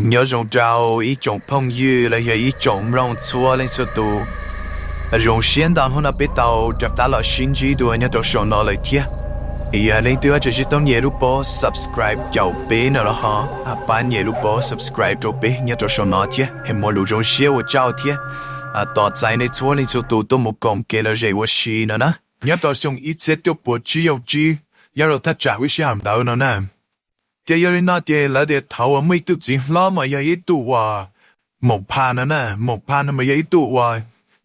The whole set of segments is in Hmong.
Nyob zoo rau ib tsoom phooj ywg los yog ib tsoom mloog txhua leej txhua tus. Zoo siab ntau hnub no peb tau rov qab los sib ntsib dua nyob rau saum no lawm thiab. Yog leej twg tseem tsis tau nyem lub pob subscribe caum peb no los ho pab nyem lub pob subscribe rau peb nyob rau saum no thiab es muaj lus zoo siab ua tsaug thiab. Tos txais nej txhua leej txhua tus tuaj mus koom kev lom zem ua si no na. Nyob rau xyoo ib txhiab cuaj puas tsib caug tsib, nyob rau thaj tsam lub sij hawm ntawd no na, ces yog li no ces lawv tias thaum uas muaj ib tug txiv hlob mas yog ib tug uas maum pha no na, maum pha no mas yog ib tug uas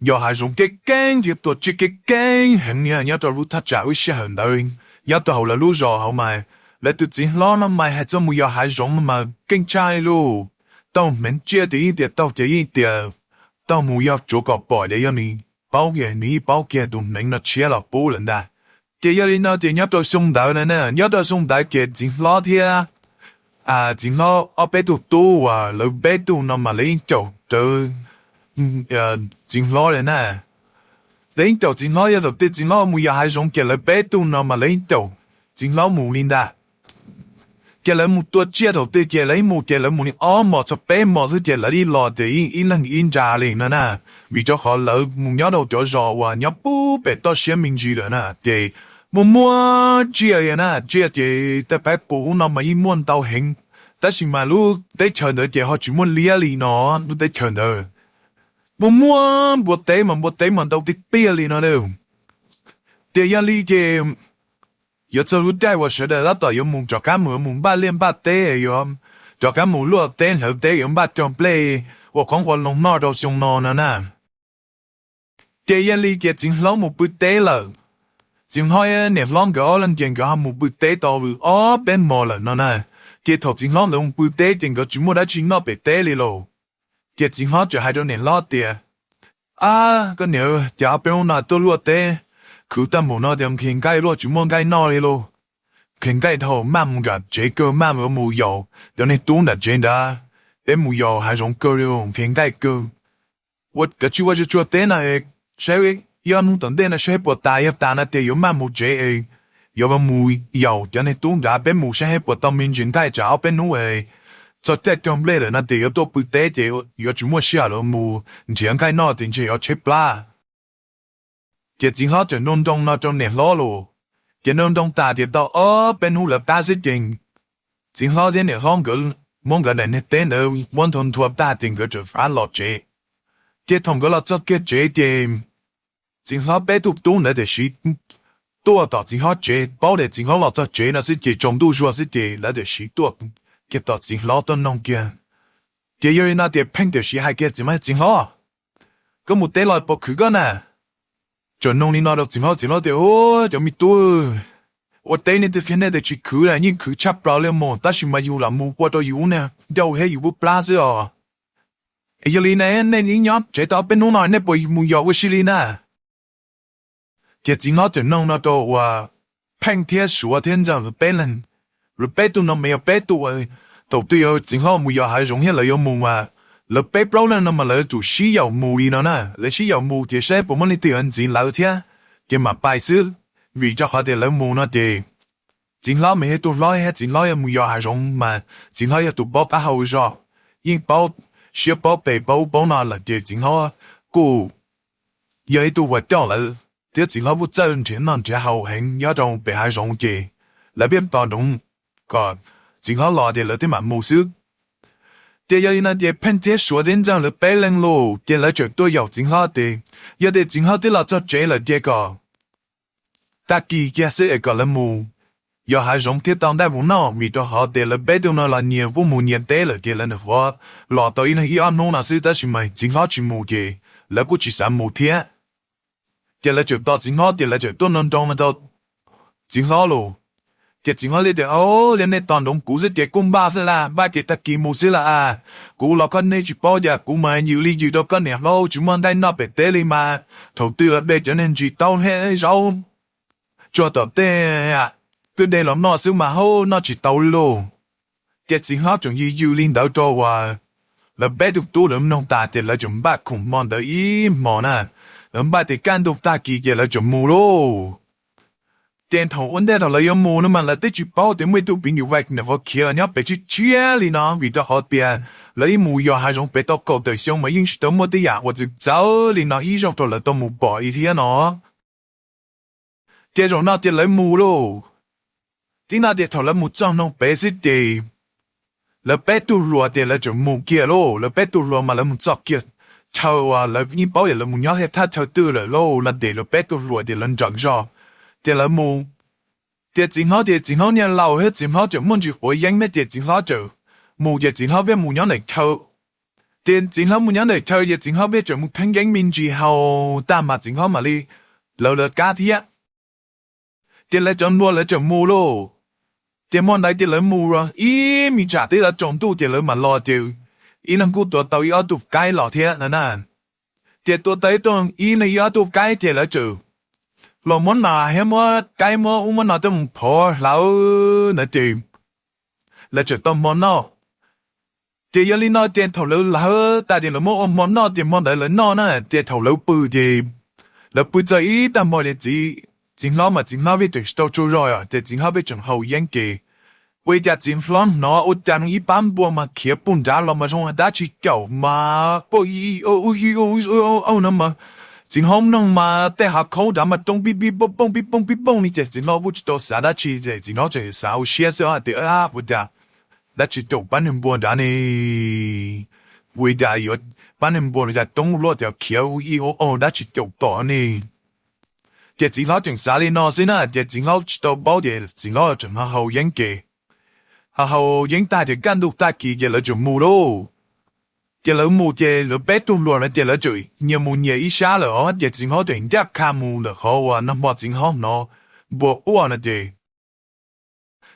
yos hav zoov keeb keeb thiab tua tsiaj keeb keeb heev nyob rau lub thaj tsam lub sij hawm ntawd. Nyob rau hauv lawv lub zos hauv mas lawv tus txiv hlob no mas hais txog mus yos hav zoov mas keej tshaj li lus. Taug hneev tsiaj tias yeej tias taug ces yeej tias taug mus yog tsuav kom pom tias yog nws paub kiag nws yeej paub kiag tus hneev no tshiab los pub lawm ntag. Ces yog li no ces nyob rau xyoo ntawd na, nyob rau xyoo ntawd ces txiv hlob thiab txiv hlob ob peb tug tub uas lawv peb tug no mas lawv yeej caum rawv txiv hlob li na. Lawv yeej caum txiv hlob, yog thaum twg txiv hlob mus yos hav zoov ces lawv peb tug no mas lawv yeej caum txiv hlob mus li ntag. Ces lawv mus tua tsiaj thaum twg ces lawv yeej mus, ces lawv mus li ob hmos txog peb hmos xwb ces lawv li los ces yeej ib leeg ib nra li no na. Vim rau qhov lawv mus nyob rau cov zos uas nyob pub pem toj siab me ntsis lawm na, ces muaj muaj tsiaj li na, tsiaj ces tej pab pus ub no mas yeej muaj ntau heev, tab sis mas lub teb chaws ntawd ces ho tsis muaj liab li no, lub teb chaws ntawd muaj muaj npua teb mas npua teb mas ntau tiag tiag li no. Ces yog li ces yuav txog lub caij uas sawv daws tab tom yuav mus rov qab mus, yuav mus npaj liaj npaj teb, yuav rov qab mus luaj teb hlawv teb, yuav npaj cog nplej ua qoob ua loo noj rau xyoo no no na. Ces yog li ces txiv hlob mus pw teb lawm. Txiv hlob niam hlob nkawd ob leeg ces nkawd ho mus pw teb tau ob peb hmos lawm no na. Ces thaum txiv hlob ntawd mus pw teb ces nkawd tsis muaj dab tsi noj pem teb li lauj. Ces txiv hlob txawm hais rau niam hlob tias, Ab, koj niam, cas ob peb hnub no tuaj luaj teb khwv tag npaum no tias nqhis nqaij luaj tsis muaj nqaij noj li lauj. Nqhis nqaij dhau, maj mus nram tsev kawg, maj mus yaum cov niag tub nram tsev nrad, peb mus yos hav zoov kawg li, nqhis nqaij kawg. Ua kav tsij ua tsuag tsuag teb na, saib ib ob hnub tom ntej no saib puas tas, yog tas no tias yuav maj mus tsev, yuav mus yaum cov niag tub nrad, peb mus saib puas tau me ntsis nqaij tsam ob peb hnub txog caij cog nplej lawm no tias yuav tuaj pw teb ces yuav tsis muaj sij hawm los mus nrhiav nqaij noj ces ntshe yuav tshaib plab. Ces txiv hlob txawm nroo nroo no rau niam hlob los. Ces nroo nroo tas tias tau ob peb hnub lawv qab xwb ces txiv hlob thiab niam hlob nkawd muab nkawd daim niag teb ntawd muab nthua nthua tag ces nkawd txawm rov los tsev. Ces thaum nkawd los txog kiag tsev ces txiv hlob peb tug tub ntawd tiam sis tuaj tom txiv hlob tsev, paub tias txiv hlob los txog tsev no xwb ces tsaus ntuj zuag xwb ces lawv tiam sis tuaj kiag tom txiv hlob tuaj noog kiag. Ces yog li no tias Pheej tiam sis hais kiag txiv hlob, Txiv hlob, koj mus teb los puas khwv koj na? Txawm noog li no rau txiv hlob, txiv hlob tias, Ua cov me tub, ua teb nej twb qhia nej tias tsis khwv na, yeej khwv tshaj plaws li mus, tab sis mas yus lam mus ua rau yus lub niag ncauj thiab yus lub plab xwb os. Es yog li na, nej ib nyob tsev tau ob peb hnub no nej puas mus yos ua si li na? Ces txiv hlob txawm noog no rau uas Pheej thiab Suav thiab Ntxawg lawv peb leeg. Lawv peb tug no mas yog peb tug uas thaum twg yog txiv hlob mus yos hav zoov thiab lawv yuav mus mas lawv peb plaub leeg no mas lawv tsum sib yaum mus li no na. Lawv sib yaum mus ces saib puas muaj leej twg yuav ntxiv lawv thiab, ces mam pais xwb. Vim rau qhov tias lawv mus no ces txiv hlob mas yog tus hlob thiab txiv hlob yog mus yos hav zoov mas txiv hlob yog tus paub qab hau zog, yeej paub siab paub pes paub ub paub no lawm ces txiv hlob kuj yog ib tug uas coj lawv, thiab txiv hlob kuj txawj nrhiav noj nrhiav haus heev nyob rau pem hav zoov ces lawv pheej tos nroov kom txiv hlob los ces lawv thiaj mam mus xwb. Ces yog li no ces Pheej thiab Suav thiab Ntxawg lawv peb leeg los ces lawv txawm tuaj yaum txiv hlob tias yog tias txiv hlob twb los txog tsev lawm ces kom tag kis kiag xwb es kom lawv mus yos hav zoov thiab tau nqaij mus noj, vim rau qhov tias lawv peb tug no los nyias kuj mus nyias teb lawm ces lawv nyuam qhuav los tau ib leeg ib ob hnub no xwb, tab sis mas txiv hlob tsis mus ces lawv kuj tsis xav mus thiab. Ces lawv txawm tos txiv hlob ces lawv txawm tuaj nroo nroo no rau txiv hlob los. Ces txiv hlob thiaj tias, Au, yog nej tos nroov kuv xwb ces kuj npaj xwb las, npaj ces tag kis mus xwb las as. Kuv los koj nej tsis paub cas kuv mas yws li yws rau koj niam hlob tsis muaj nqaij noj pem teb li mas, thaum twg los de cov niag ntsis taub thiab zaub tsuag tom tej kwj deg los noj xwb mas hauv noj tsis tau li lauj. Ces txiv hlob tseem yws yws li ntawd rau uas lawv peb tug tub lawv mloog tas ces lawv tseem npaj khoom hmo ntawd ib hmos na. Lawv npaj tias kaj ntug tag kis ces lawv tseem mus lauj. Ces thaum ua ntej thaum lawv yuav mus no mas lawv twb tsis paub tias muaj ib tug piv nyuj vais ntawm ua khiav nyob pem tshiab tshiab li no, vim rau qhov tias lawv ib mus yos hav zoov pem tau kaum tawm xyoo mas yeej tsis tau muaj tej yam uas txawv txawv li no ib zaug rau lawv tau mus pom li thiab no. Ces zaum no ces lawv mus lauj. Tib no ces thaum lawv mus txog noo pem xwb ces lawv peb tug hluas ces lawv tseem mus kiag lauj. Lawv peb tug hluas mas lawv mus txog kiag chaw uas lawv yeej paub tias lawv mus nyob thaj chaw twg lawm lauj no ces lawv peb tug hluas ces lawv nrawm zog ces lawv mus. Ces txiv hlob ces txiv hlob niag laus thiab txiv hlob tseem muaj ntsis quav yeeb thiab ces txiv hlob tseem mus ces txiv hlob pheej mus nyob ntawm chaw. Ces txiv hlob mus nyob ntawm chaw ces txiv hlob pheej tseem mus kheeb yeeb me ntsis haus tag mas txiv hlob mam li lawv lawv kab thiab. Ces lawv cov nplua lawv tseem mus lauj. Ces hmo ntawd ces lawv mus ib me tsam twb yuav tsaus ntuj ces lawv mam los ces ib leeg kuj tua tau ib ob tug kaib los thiab no na. Ces tua tau ib tug ib leeg ib ob tug kaib ces lawv tseem los muab nas thiab muab kaib muab ub muab no coj mus phov hlawv ntawd ces lawv tseem tau hmo noj. Ces yog li no ces thaum lawv hlawv tas ces lawv muab ua hmo noj ces hmo ntawd lawv noj na ces thaum lawv pw ces lawv pw txog ib tag hmo ces txiv, txiv hlob mas txiv hlob pheej tseem tsis tau tsaug zog ces txiv hlob pheej tseem haus yeeb ces ua li cas txiv hlob hnov ua cas ib pab npua mas khiav puag nrad los mas zoo dab tsi caum mas poj i ub i ub no mas txiv hlob mloog mas tej hav khaub nrad mas roob pib pib pooj pib pooj pib pooj li ces txiv hlob kuj tsis tau xav dab tsi ces txiv hlob tseem xav hauv siab xwb tias ua cas dab tsi caum pab niag npua nrad ne, ua li cas yuav pab niag npua no cas coob luaj tias khiav ub i ub dab tsi caum tom ne. Ces txiv hlob tseem xav li no xwb na ces txiv hlob tsis tau paub ces txiv hlob tseem haus yeeb ces haus yeeb tag ces kaj ntug tag kis ces lawv tseem mus lauj. Ces lawv mus ces lawv peb tug hluas no ces lawv tseem nyias mus nyias ib sab lawm os ces txiv hlob tseem ncaj qha mus ntawm qhov uas nag hmo txiv hlob hnov npua quaj no ces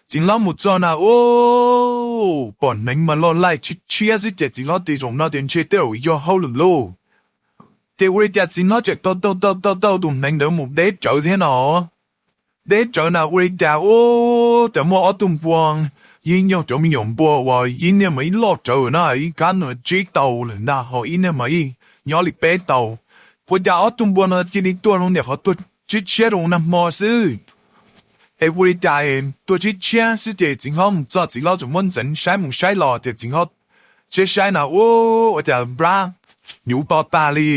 txiv hlob mus txog na ub pom hneev mas loj laij tshiab tshiab xwb ces txiv hlob tias zaum no tias ntshe tej zaum yog hauj lwm lauj. Ces ua li cas txiv hlob tseem tau tau tau tau tau tus hneev ntawd mus deb rawv thiab no. Deb rawv na ua li cas ub cas muaj ob tug npua, ib nyuag cov me nyuam npua uas ib niag mas ib loj rawv na ib kab no tsib tau lawm ntag ho ib niag mas ib nyob li peb tau. Ua cas ob tug npua no cia li tuaj zoo niam qhov tuaj tshiab tshiab rau nag hmo xwb. Es ua li cas tuaj tshiab tshiab xwb ces txiv hlob mus txog txiv hlob tseem muab ntxeev saib mus saib los ces txiv hlob saib saib na ub ua cas nplab hnyuv to tag li.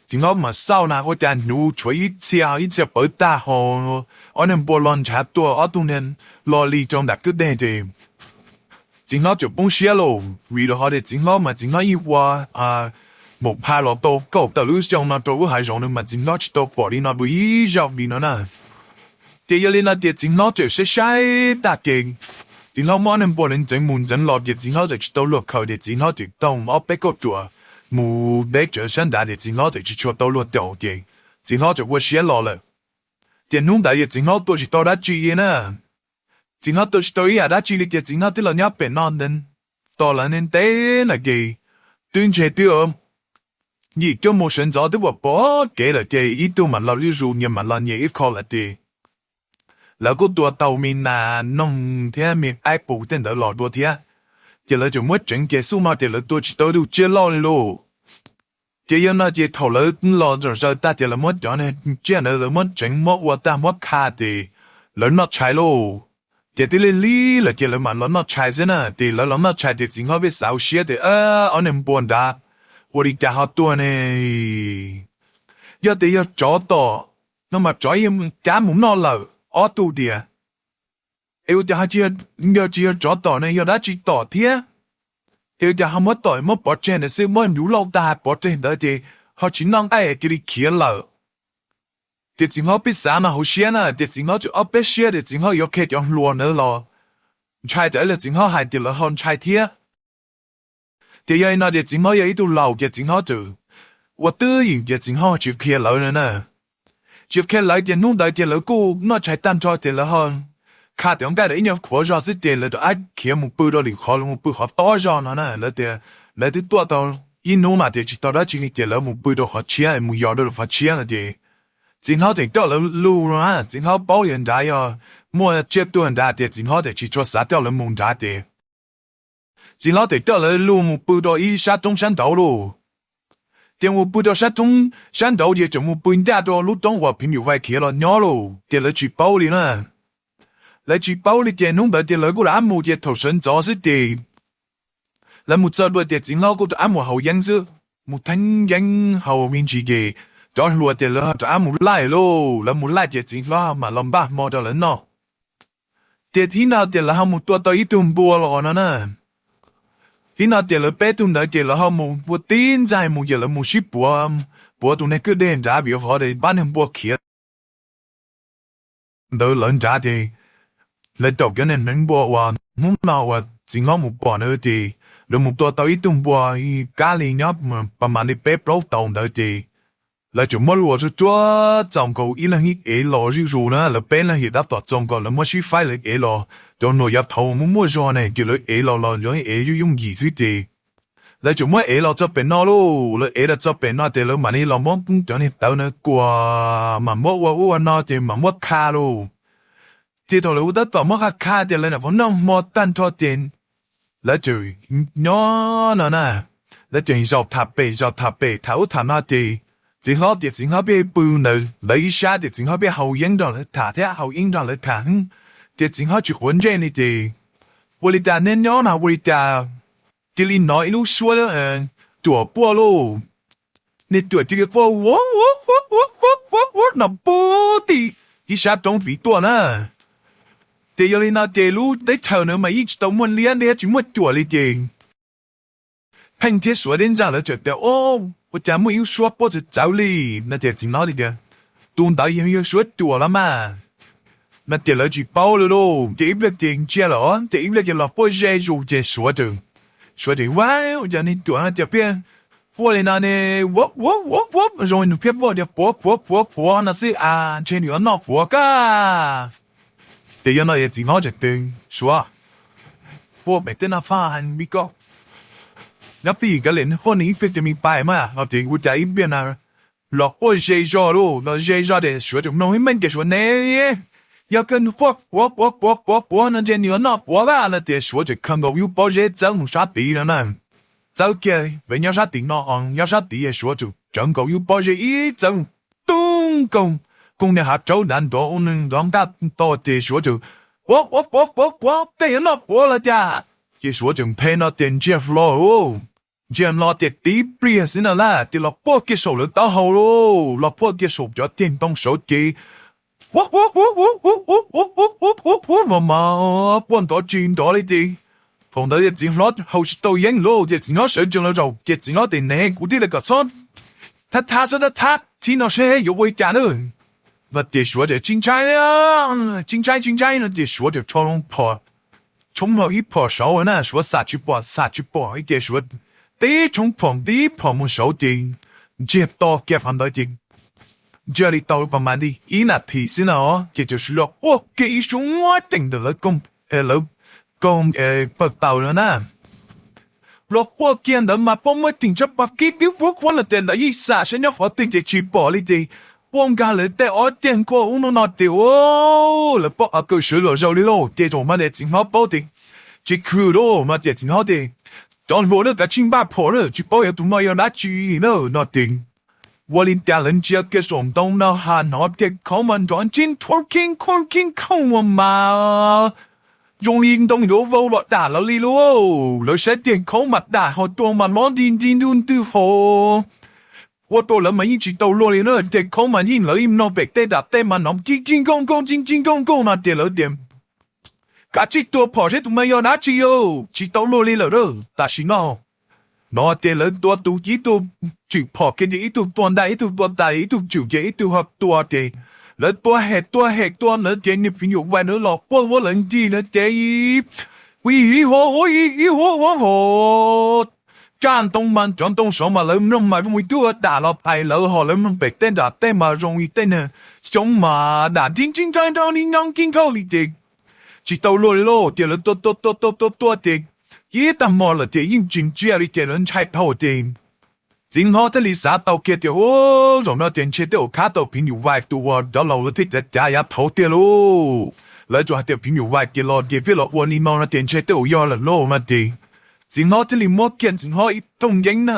Txiv hlob mas xauj na ua cas hnyuv tshuav ib txhia ib txhia pawv tag ho ob niag npua los ntshav tuaj ob tug niag los li rau nram kwj deg ces txiv hlob tseem poob siab lauj vim rau qhov tias txiv hlob mas txiv hlob yeej ua maum pha los tau kaum tawm lub xyoo no rau lub hav zoov no mas txiv hlob tsis tau pom li no dua ib zaug li no na. Ces yog li no ces txiv hlob tseem saib saib tag ces txiv hlob muab ob niag npua ntxeev mus ntxeev los ces txiv hlob tseem tsis tau luag khaws ces txiv hlob tseem taug ob peb kauj ruam mus deb rawv sab nrad ces txiv hlob tseem tsis tshua tau luag caum ces txiv hlob tseem ua siab los lawm. Ces hnub ntawd ces txiv hlob tua tsis tau dab tsi li na. Txiv hlob tua tsis tau ib yam dab tsi li ces txiv hlob twb los nyob pem no tos lawv ntev ntev na ces twb ntshe twb yim cuaj moos sawv ntxov twb pom pom kev lawm ces ib tug mam los lwj zus nyias mam los nyias ib qho lawm ces lawv kuj tua tau me nas noog thiab me qaib qus tej ntawd los dua thiab. Ces lawv tseem muab tseev ces xub no ces lawv tua tsis tau ib tug tsiaj loj li lauj. Ces yog no ces thaum lawv los zaws tag ces lawv muab cov tsiaj ntawd lawv muab tseev muab ua tag muab kha ces lawv noj tshais lauj. Ces twb lig lig lawm ces lawv mam los noj tshais xwb na ces lawv los noj tshais ces txiv hlob pheej xav hauv siab tias ob niag npua nrad ua li cas ho tuag ne. Yog tias yog tsov tom no mas tsov yeej cab mus noj lawm ob tug diam. Es ua cas ho tsis yog, yog tsis yog tsov tom ne yog dab tsi tom thiab? Es ua cas ho muab tom muab pov tseg ntawd xwb muab hnyuv lauj tag pov tseg ntawd ces ho tsis noj nqaij cia li khiav lawm. Ces txiv hlob pheej xav no hauv siab na ces txiv hlob tseem ob peb siab ces txiv hlob yuav qhia cov hluas ntawd los ntshai ces ib leeg txiv hlob hais tias lawv ho ntshai thiab. Ces yog li no ces txiv hlob yog ib tug laus ces txiv hlob tseem ua twj ywm ces txiv hlob tsis qhia lawv na. Tsis qhia lawv ces hnub ntawd ces lawv kuj noj tshais tag nrho ces lawv ho kha cov nqaij rau ib nyuag qhuav zog xwb ces lawv rov qab khiav mus pw rau lwm qhov, lawv mus pw qhov tob zog no na. Lawv tias lawv twb tuaj tau ib hnub mas tias tsis tau dab tsi li ces lawv mus pw rau qhov tshiab mus yos rau qhov tshiab no ces txiv hlob tseem coj lawv lug no na. Txiv hlob paub yog nrad yog muaj tsiaj tuag nrad ces txiv hlob tseem tsis tshua xav coj lawv mus nrad ces txiv hlob tseem coj lawv lug mus pw rau ib sab roob sab nraud lauj. Ces mus pw rau sab roob sab nraud ces tseem mus pw ncaj rau lub roob uas phim nyuj vais khiav los nyob lauj, ces lawv tsis paub li na. Lawv tsis paub li ces hnub ntawd ces lawv kuj rov qab mus ces thaum sawv ntxov xwb ces lawv mus txog dua ces txiv hlob kuj rov qab mus haus yeeb xwb, mus theeb yeeb haus me ntsis ces cov hluas ces lawv rov qab mus laij lauj. Lawv mus laij ces txiv hlob mam los npaj hmo rau lawv noj. Ces thib no ces lawv ho mus tua tau ib tug npua los no na. Thib no ces lawv peb tug ntawd ces lawv ho mus ua tib ntxaig mus ces lawv mus sib puav, puav tus niag kwj deg nrad vim qhov pab niag npua khiav ntawd lawv nrad ces lawv caum cov niag hneev npua uas hnub no uas txiv hlob mus pom na ces lawv mus tua tau ib tug npua kab li nyob pas mam li peb plaub tau ntawd ces lawv tseem muab luas tsuag tsuag txaus nkaus ib leeg ib ev los zuj zus na, lawv peb leeg yim tab tom txaus nkaus lawv muab sib faib lawv ev los, cov hluas yav thaud muaj muaj zog ne ces lawv ev los los lawv ev yooj yooj yim xwb ces lawv tseem muab ev los txog pem no lauj. Lawv ev los txog pem no ces lawv mam li los muab cov niag tawv na kuas mam muab ua ub ua no ces mam muab kha lauj. Ces thaum lawv ua tab tom muab kha kha ces lawv nyuam qhuav noj hmo tag nrho ces lawv tseem nyob no na, lawv tseem zaum tham pem zaum tham pem tham ub tham no ces txiv hlob tias txiv hlob pheej pw ntawd lawv ib sab ces txiv hlob pheej haus yeeb nrog lawv tham thiab haus yeeb nrog lawv tham ces txiv hlob tsis quav ntsej li ces ua li cas neb nyob no ua li cas cia li hnov ib lub suab cuam puaj lauj. Niag cuam cia li quaj ua ua ua ua ua ua no pub tim ib sab roob viv tuaj na. Ces yog li no ces lub teb chaws na mas yeej tsis tau muaj liab thiab tsis muaj cuam li ces Pheej thiab Suav teb ntxawg lawv txawm tias, Ua cas muaj ib lub suab puab txawv txawv li? No ces txiv hlob tias, Tus ntawd yog suab cuam los mas. No ces lawv tsis paub li lauj, ces ib pliag ces ntsia lawm ces ib pliag ces los puab ze zus ces Suav, Suav tias, Ua cas niag cuam no cas pheej quaj li no ne? Ua ua ua ua zoo nws pheej quaj tias puav puav puav puav no xwb as, ntshe nws yuav noj puav kab. Ces yog no es txiv hlob txawm tias, Suav, puab pem teb no faj heev li koj, nyob pib yim kav liam quaj nws ib pliag ces me pais mas no ces ua cas ib pliag no los quaj ze zog lauj, los ze zog ces Suav txawm mloog ib meej ces Suav ne, Yog kawg nws quaj puav puav puav puav puav no ntshe nws yuav noj puav vaj no ces Suav txawm khaws nkaus ib lub pob zeb txawb mus sab tid no na. Txawb kiag pem nyob sab tid no, nyob sab tid es Suav txawm tsawv nkaus ib lub pob zeb ib txawb mus tub nkaus koog niag hav tsaub nrad nrov ua nws nrov nqaj to ces Suav txawm, Puav puav puav puav puav, tej yuav noj puav los cas? Ces Suav txawm nthe no ces ntsiag hlo, ntsiag hlo ces tib pliag xwb na laj ces los puag kiag saum lawv taub hau lauj, los puag kiag saum cov ceg ntoo saud ces puav puav puav puav puav puav puav puav puav puav mas mas puav nrov tsis nrov li ces thaum ntawd ces txiv hlob haus tsis tau yeeb lauj ces txiv hlob sawv tsees los zaum ces txiv hlob tias, Ne, kuv tij laug kom txhob thab thab, txhob thab thab, txhib no seb yuav ua li cas na. Mas ces Suav tias, Tsis ntshai, tsis ntshai tsis ntshai no ces Suav tias rho loo phom, tshoob hlo ib phom saud na, Suav xam tsis pom xam tsis pom ces Suav tib tshoob phom tib phom mus saud ces ntsiag to kiag qhov ntawd ces ntsiag li tau pas mas li ib nas this xwb na ces txawm sim los quaj kiag ib suab muab teem ntawm lawv koog, lawv koog pawg taws no na. Los quaj kiag ntawd mas puab muab teem tshab pas kib kib puab khuab no ces lawv yeej xam saib nyob qhov twg ces tsis pom li ces puab nkag lawv tej ob ceg nkuaj ub no ces lawv pom kaw sawv los zaum li lauj ces thaum mas ces txiv hlob paub tias tsis khwm lauj no ces txiv hlob tias, Cov hluas na, kav tsij npaj phom na, tsis paub yog tus no yog dab tsi na no ces ua li cas lawv ntsia kiag saum ntoo no ha hnov tej khaub mas nrov ntsib nrov khib khooj khib khooj ua mas zoo li ntoo yuav vau los dam lawv li lauj. Lawv saib tej khaub mas dam ho tua mas mob nti nti ntuj ntwg ho. Ua rau lawv mas yeej tsis tau luag li na, tej khaub mas yeej lawv yeej mloog pem tej nram tej mas hnov cig cig nkauj nkauj cig cig nkauj nkauj no ces lawv tias, Kav tsij tua phom seb tus mas yog dab tsi yog tsis tau luag li lawm na tam sim no. No ces lawv tua tus ib tug tswm phom kiag ces ib tug tua ntais ib tug tua ntais ib tug tswm ces ib tug ho tua ces lawv tua hem tua hem tua ntawd ces niag phim nyuj vais ntawd los quaj ua lawv ncig ntawd ces ua ib huab ua ib huab ua ho. Tsaj ntoo mas cov ntoo saud mas lawv mloog mas zoo li twb dam los pais lawv ho lawv mloog pem tej nram tej mas zoo li tej niag xyoob mas dam ntsib ntsib ntsib nrov nrov li nyob kib nkauj li ces tsis tau luag li lauj ces lawv tua tua tua tua tua tua ces ib tag hmo lawm ces yeej tsis ntsia li ces lawv ntshai dhau ces txiv hlob thiaj li xav tau kiag tias, Ub, zaum no ces ntshe tej zaum khab tau phim nyuj vais tus uas cov laus lawv thiaj cav cav yav thaud tiag lauj. Lawv tsuas hais tias phim nyuj vais ces los ces pheej los ua li no no ces ntshe tej zaum yog lawm lauj no ces txiv hlob thiaj li muab kiag txiv hlob ib thooj yeeb na,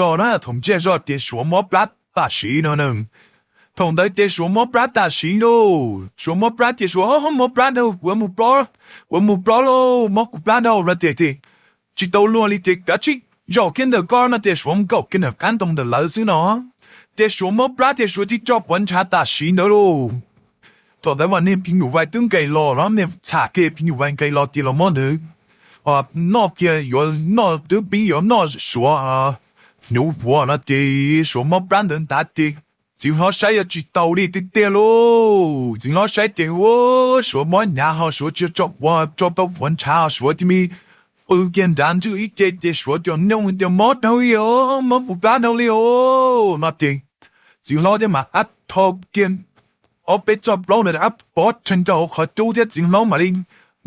zog na, thaum ntsiag zog ces Suav mob plab tam sim no na. Thaum ntawd ces Suav mob plab tam sim lauj, Suav mob plab ces Suav mob plab ntag, kuv mus plob, kuv mus plob lauj, mob kuv plab ntag no ces, ces tsis tau luag li ces kav tsij zaum kiag ntawm koj no ces Suav nkaum kiag nram qab ntoo ntawm lawv xwb no. Ces Suav mob plab ces Suav tig tso puav ntshav tam sim ntawd lauj. Thaum ntawd mas niag phim nyuj vais twb nqes los los, niag txham kiag phim nyuj vais nqes los tias los mob ntawd, noj kiag yuav noj twb pib yuav noj Suav hnyuv puav no ces Suav mob plab ntawd ntag ces txiv hlob saib yuav tsis tau li tiag tiag lauj. Txiv hlob saib ces ua Suav mob hnyav ho Suav tsis tso puav, tso tau puav ntshav ho Suav cia li qw kiag nrad ntswj ib ce ces Suav cov nyooj tias mob dhau li os, mob puv plab dhau li os no ces txiv hlob thiaj mam ab tho kiag ob peb txoj plaub ntawd ab pov rhees rau hauv qhov cub thiab txiv hlob mam li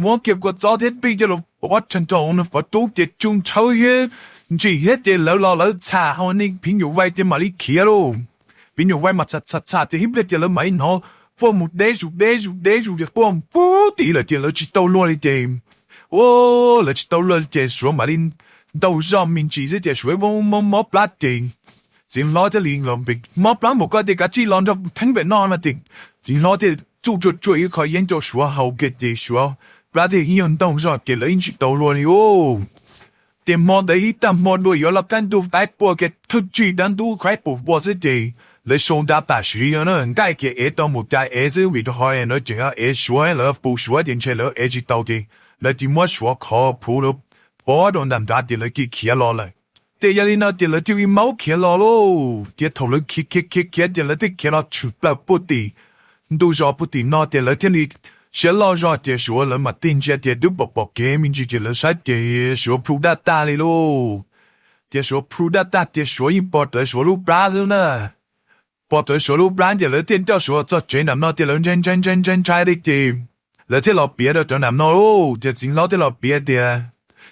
muab kiag kua txob thiab pij coj los pov rhees rau hauv qhov cub ces tsw ntshawv thiab ntsim thiab ces lawv los lawv txham ho niag phim nyuj vais ces mam li khiav lauj. Phim nyuj vais mas txham txham txham ces ib pliag ces lawv mam li hnov quaj mus deb zus deb zus deb zus ces quaj pub tim lawm ces lawv tsis tau luag li ces ua lawv tsis tau luag li ces Suav mam li ntaug zog me ntsis xwb ces Suav mob mob plab ces txiv hlob thiaj li los, mob plab npaum koj ces kav tsij los nrog theeb pem no no ces txiv hlob thiaj tsuj tsuag tsuag ib qho yeeb rau Suav haus kiag ces Suav plab thiaj ib nyuag ntaug zog ces lawv ib tsis tau luag li lauj. Ces hmo ntawd ib tag hmo dua yuav los kaj ntug qaib pua kiag thwj tsij dab ntub qaib pua pua xwb ces lawv sau nra tam sim no na nqaij kiag ev tau mus cas ev xwb vim rau qhov lawv tseem ev Suav lawv pus Suav ces ntshe lawv ev tsis tau ces lawv cia muab Suav khov plhuav lawv pov rau nram nrad ces lawv cia khiav los lawm. Ces yog li no ces lawv thiaj li maub khiav los lauj. Ces thaum lawv khiav khiav khiav khiav ces lawv thiaj khiav los tshwm plaws puag tim ntug zos puag tim no ces lawv thiaj li siab loj zog ces Suav lawv mam tig ntsia ces twb pom pom kev me ntsis ces lawv saib ces Suav plhu daj tag li lauj. Ces Suav plhu daj tag ces Suav yeej pom rawv Suav lub plab xwb na. Pom rawv Suav lub plab ces lawv thiaj coj Suav txog tsev nram no ces lawv ntshai ntshai ntshai ntshai ntshai li ces lawv thiaj los piav rau cov nram no lauj. Ces txiv hlob thiaj los piav tias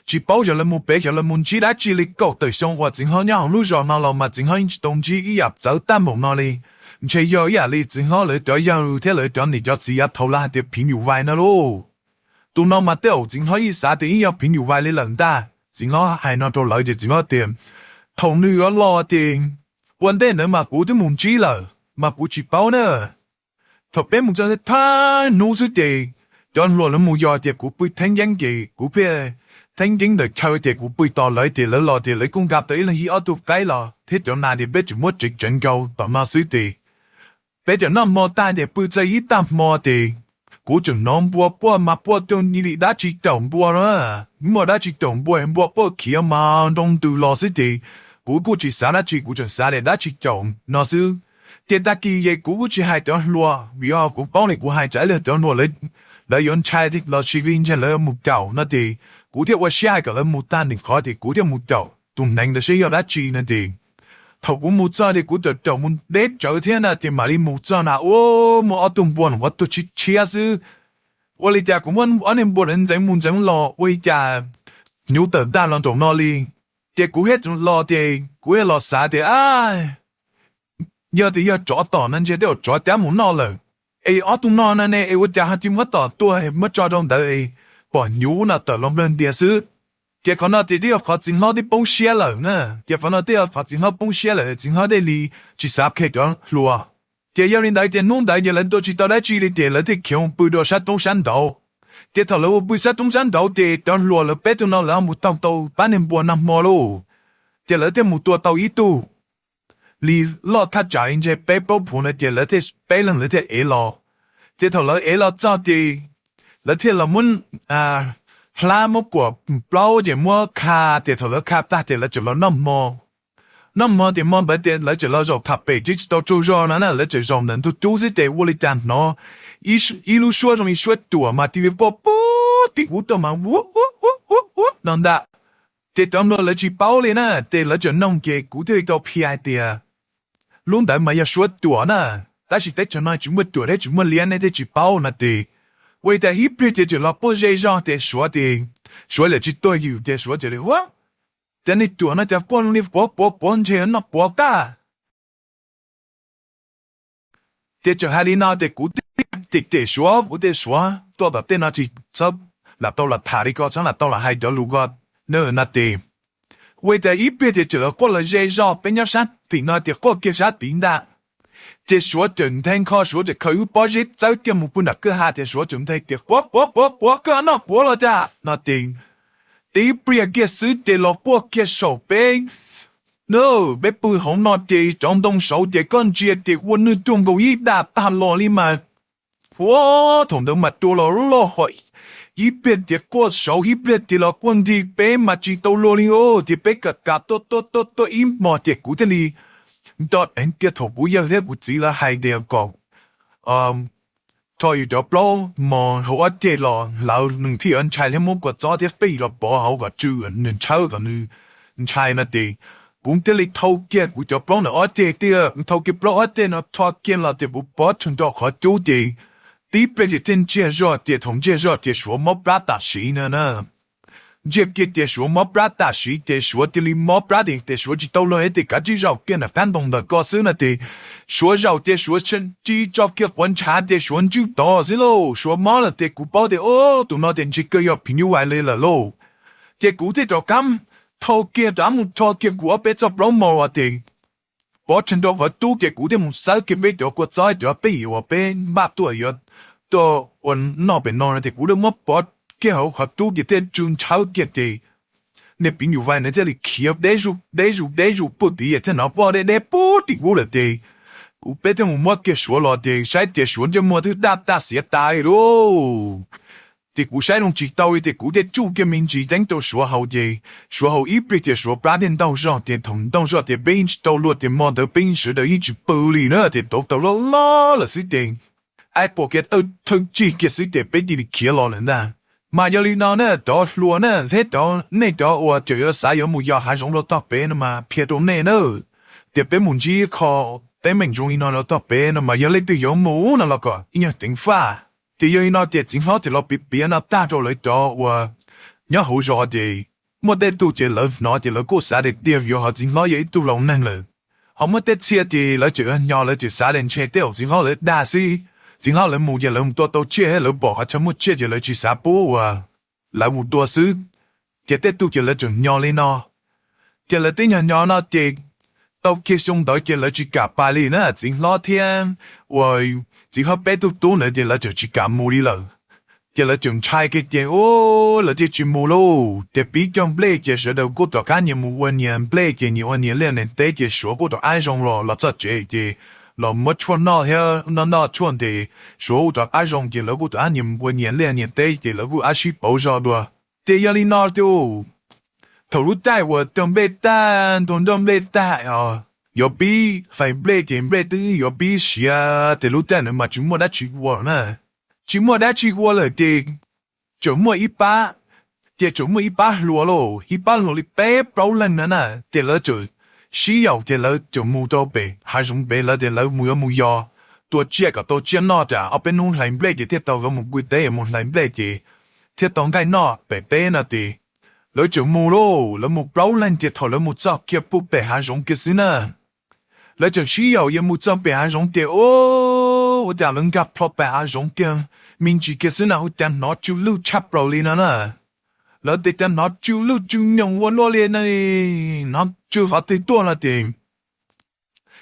tsis paub xyov lawv mus pem xyov lawv mus ntsib dab tsi li, kaum tawm xyoo uas txiv hlob nyob hauv lub zos no los mas txiv hlob yeej tsis tau ntsib ib yam txawv tag npaum no li. Ntshe yog ib yam li txiv hlob lawv cov yawg thiab lawv cov niam cov txiv yav thaud lawv hais tias phim nyuj vais no lauj. Tus no mas tej zaum txiv hlob yeej xav tias yeej yog phim nyuj vais li lawm ntag. Txiv hlob hais no rau lawv ces txiv hlob tias thaum nws yuav los ces ua ntej ntawd mas kuv twb mus ntsib lawm mas kuv tsis paub na. Thaum peb mus txog thaj hnub xwb ces cov hluas lawv mus yos ces kuv pw theeb yeeb ces kuv pheej theeb yeeb ntawm chaw ces kuv pw tos lawv ces lawv los ces lawv kuj nqa tau ib leeg ib ob tug qaib los thiab cov nas ces peb tseem muab tsev tseev nkaus tom no xwb ces peb tseem noj hmo tag ces pw txog ib tag hmo ces kuv tseem hnov npua puaj mas puaj cuag li dab tsi caum npua na. Muaj dab tsi caum npua, npua puaj khiav mas nroo ntws los xwb ces kuv kuj tsis xav dab tsi, kuv tseem xav tias dab tsi caum no xwb. Ces tag kis ces kuv kuj tsis hais cov hluas vim yog kuv paub li kuv hais tsam ib pliag cov hluas lawv yuav ntshai los sis li ntshai lawv mus caum no ces kuv thiaj ua siab hais kom lawv mus tag nws qhov ces kuv thiaj mus caum tus hneev ntawd seb yog dab tsi no ces thaum kuv mus txog ces kuv caum caum mus deb tsawv thiab na ces mam li mus txog na ua muaj ob tug npua nws qhuav tuag tshiab tshiab xwb. Ua li cas kuv muab ob niag npua ntawd ntxeev mus ntxeev los ua li cas hnyuv tawm ntag los nraum no li. Ces kuv thiaj los ces kuv thiaj los xav tias a, yog tias yog tsov tom no ntshe tej zaum tsov cab mus noj lawm. Es ob tug no no ne es ua cas ho cia muab tom tuaj muab tso rau ntawd es pom hnyuv no tawm los nplawg ntias xwb. Ces qhov no ces twb yog qhov txiv hlob twb poob siab lawm na, ces qhov no twb yog qhov txiv hlob poob siab lawm, txiv hlob thiaj li tsis xav qhia cov hluas. Ces yog li ntawd ces hnub ntawd ces lawv tua tsis tau dab tsi li ces lawv thiaj khiav mus pw dua sab roob sab nraud. Ces thaum lawv mus pw sab roob sab nraud ces cov hluas lawv peb tug no lawv ho mus taug tau pab niag npua nag hmo lauj. Ces lawv thiaj mus tua tau ib tug li loj thaj tsam li ntshe peb plaub puv ntawd ces lawv thiaj peb leeg lawv thiaj ev los. Ces thaum lawv ev los txog ces lawv thiaj los muab hlab muab kuam plaub ces muab kha, ces thaum lawv kha tag ces lawv tseem los noj hmo. Noj hmo ces hmo ntawd ces lawv tseem los zaum tham pem twb tsis tau tsaug zog no na, lawv tseem zaum ntawm ntug cub xwb ces ua li cas hnov ib lub suab zoo li suab cuam mas cia li poj pog tim ub tuaj mas ua ua ua ua no ntag. Ces cov nplog lawv tsis paub li na, ces lawv tseem nug ces kuv thiaj li tau qhia hais tias lub ntawd mas yog suab cuam na, tab sis teb chaws no tsis muaj cuam thiab tsis muaj liab nej thiaj tsis paub no ces, ua li cas ib pliag ces tseem los poj ze zog ces Suav ces, Suav lawv tsis tuag yws ces Suav ces li ua, cas nej cuam no cas poj li puav puav puav ntshe noj puav tag. Ces tseem hais li no ces kuv thiaj cem cem Suav, kuv thiaj Suav tuaj tom tej no tsis txhob lam tau los tham li ko, txhob lam tau los hais cov lus ko na no ces, ua li cas ib pliag ces tseem los quaj los ze zog peb nyob sab tim no ces quaj kiag sab tid ntag. Ces Suav tseem nthe nkho, Suav tseem khaws lub pob zeb txawb kiag mus pw nram kwj ha ces Suav tseem nthe tias puav puav puav puav, koj noj puav los cas no ces, tib pliag kiag xwb ces los quaj kiag saum peb. Peb pw hauv no ces cov ntoo saud ces koj ntsia ces ua nwj cuag nkaus ib daj tag los li mas. Ua, thaum ntawd mas tua los loj hos, ib pliag ces quaj saud ib pliag ces los quaj nti peb mas tsis tau luag li os, ces peb kam kam tuaj tuaj tuaj tuaj ib hmos ces kuv thiaj li nto dheev kiag thaum kuv yawg thiab kuv txiv lawv hais tias kom rho yus cov plaub mos hauv ob ceg los lawv nws thiaj yuav ntshai thiab muab kua txob thiab pej los pov hauv kom tsw nws ntshawb kom nws ntshai no ces kuv thiaj li thau kiag kuv cov plaub ntawm ob ceg tiag, thau kiag plaub ob ceg no rho kiag los ces kuv pov tseg nrho qhov cub ces tib pliag ces thiaj ntsiag zog ces thaum ntsiag zog ces Suav mob plab tam sim no na. Ntsiag kiag ces Suav mob plab tam sim ces Suav cia li mob plab tiag ces Suav tsis tau luag ces kav tsij zaum kiag nram qab ntoo ntawm ko xwb no ces Suav zaum ces Suav tsis tso kiag quav ntshav ces Suav ntswj tod xwb lauj. Suav mob lawm ces kuv paub tias ub tus no ces ntshe kawg yog phim nyuj vais li lawm lauj. Ces kuv thiaj rov qab thau kiag rov mus rho kiag kuv ob peb txoj plaub mos los ces pov tseg nrho qhov cub ces kuv thiaj mus xawb kiag peb cov kua txob cov peb yim uas peb npaj tuaj yuav tuaj ua noj pem no no ces kuv thiaj muab pov kiag hauv qhov cub ces thiaj tsw ntshawb kiag ces niag phim nyuj vais ntawd thiaj li khiav deb zuj deb zuj deb zuj puag tid thiaj hnov poj deb deb puag tim ub lawm ces kuv peb thiaj mus muab kiag Suav los ces saib tias Suav ntsej muag twb daj tag xiav tas li lauj. Ces kuv saib zoo tsis tau li ces kuv thiaj tsuj kiag me ntsis ceeb rau Suav haus ces Suav haus ib pliag ces Suav plab thiaj ntaug zog ces thaum ntaug zog ces peb yeej tsis tau luag ces hmo ntawd peb yeej sawv daws yeej tsis pw li na ces tau tau loj loj lawm xwb ces ib puas kiag thawj tsig kiag xwb ces peb cia li khiav los lawm ntag. Mas yog li no na cov hluas na thiab cov nej cov uas tseem yuav xav yuav mus yos hav zoov los tog pem no mas qhia rau nej na, ces peb mus ntsib qho teeb meem zoo li no los tog pem no mas yog leej twg yuav mus no los kom ib nyuag ceev faj. Ces yog li no ces txiv hlob ces los piav piav no tag rau lawv cov uas nyob hauv zos ces muaj tej tug ces lawv hnov ces lawv kuj xav tias tiag vim yog ho txiv hlob yog ib tug laus neeg lawm. Ho muaj tej txhia ces lawv tseem nyo lawv tseem xav tias ntshe tej zaum txiv hlob lawv dag xwb, txiv hlob lawv mus ces lawv mus tua tau tsiaj thiab lawv pom qhov chaw muaj tsiaj ces lawv tsis xav pub uas lawv mus tua xwb. Ces tej tug ces lawv tseem nyo li no. Ces lawv twb nyo nyo no ces tau kiag xyoo ntawd ces lawv tsis kam pais li na, txiv hlob thiab uas txiv hlob peb tug tub ntawd ces lawv tseem tsis kam mus li lawm. Ces lawv tseem ntshai kiag ces lawv thiaj tsis mus lauj. Ces pib cog nplej ces sawv daws kuj rov qab nyias mus ua nyias nplej ces nyias ua nyias liaj nyias teb ces Suav kuj rov qab zoo los los txog tsev ces los muab tshuaj noj thiab noj noj tshuaj ntes, Suav kuj rov qab zoo ces lawv kuj rov qab nyias mus ua nyias liaj nyias teb ces lawv kuj rov qab sib pauv zog dua. Ces yog li no ces thaum lub caij uas cog nplej tag, ntuag nroj nplej tag, yuav pib hlais nplej ces nplej twb yuav pib siav ces lub caij ntawd mas tsis muaj dab tsi ua na. Tsis muaj dab tsi ua lawm ces tseem muaj ib pab, ces tseem muaj ib pab hluas lauj, ib pab hluas li peb plaub leeg na na, ces lawv tseem sib yaum ces lawv tseem mus rau pem hav zoov pem lawv tias lawv mus yuav mus yos tua tsiaj kom tau tsiaj noj tsam ob peb hnub hlais nplej ces thiaj tau yuav mus pw teb mus hlais nplej ces thiaj tau nqaij noj pem teb no ces lawv tseem mus lauj, lawv mus plaub leeg ces thaum lawv mus txog kiag pem pem hav zoov kiag xwb na, lawv tseem sib yaum yuav mus txog pem hav zoov ces ua cas lawv nkag plho pem hav zoov kiag me ntsis kiag xwb na ua cas hnov tsw lwj tshaj plaws li no na. Lawv tias cas hnov tsw lwj tsw nyoos ua luaj li, hnov tsw qhov twg tuaj no ces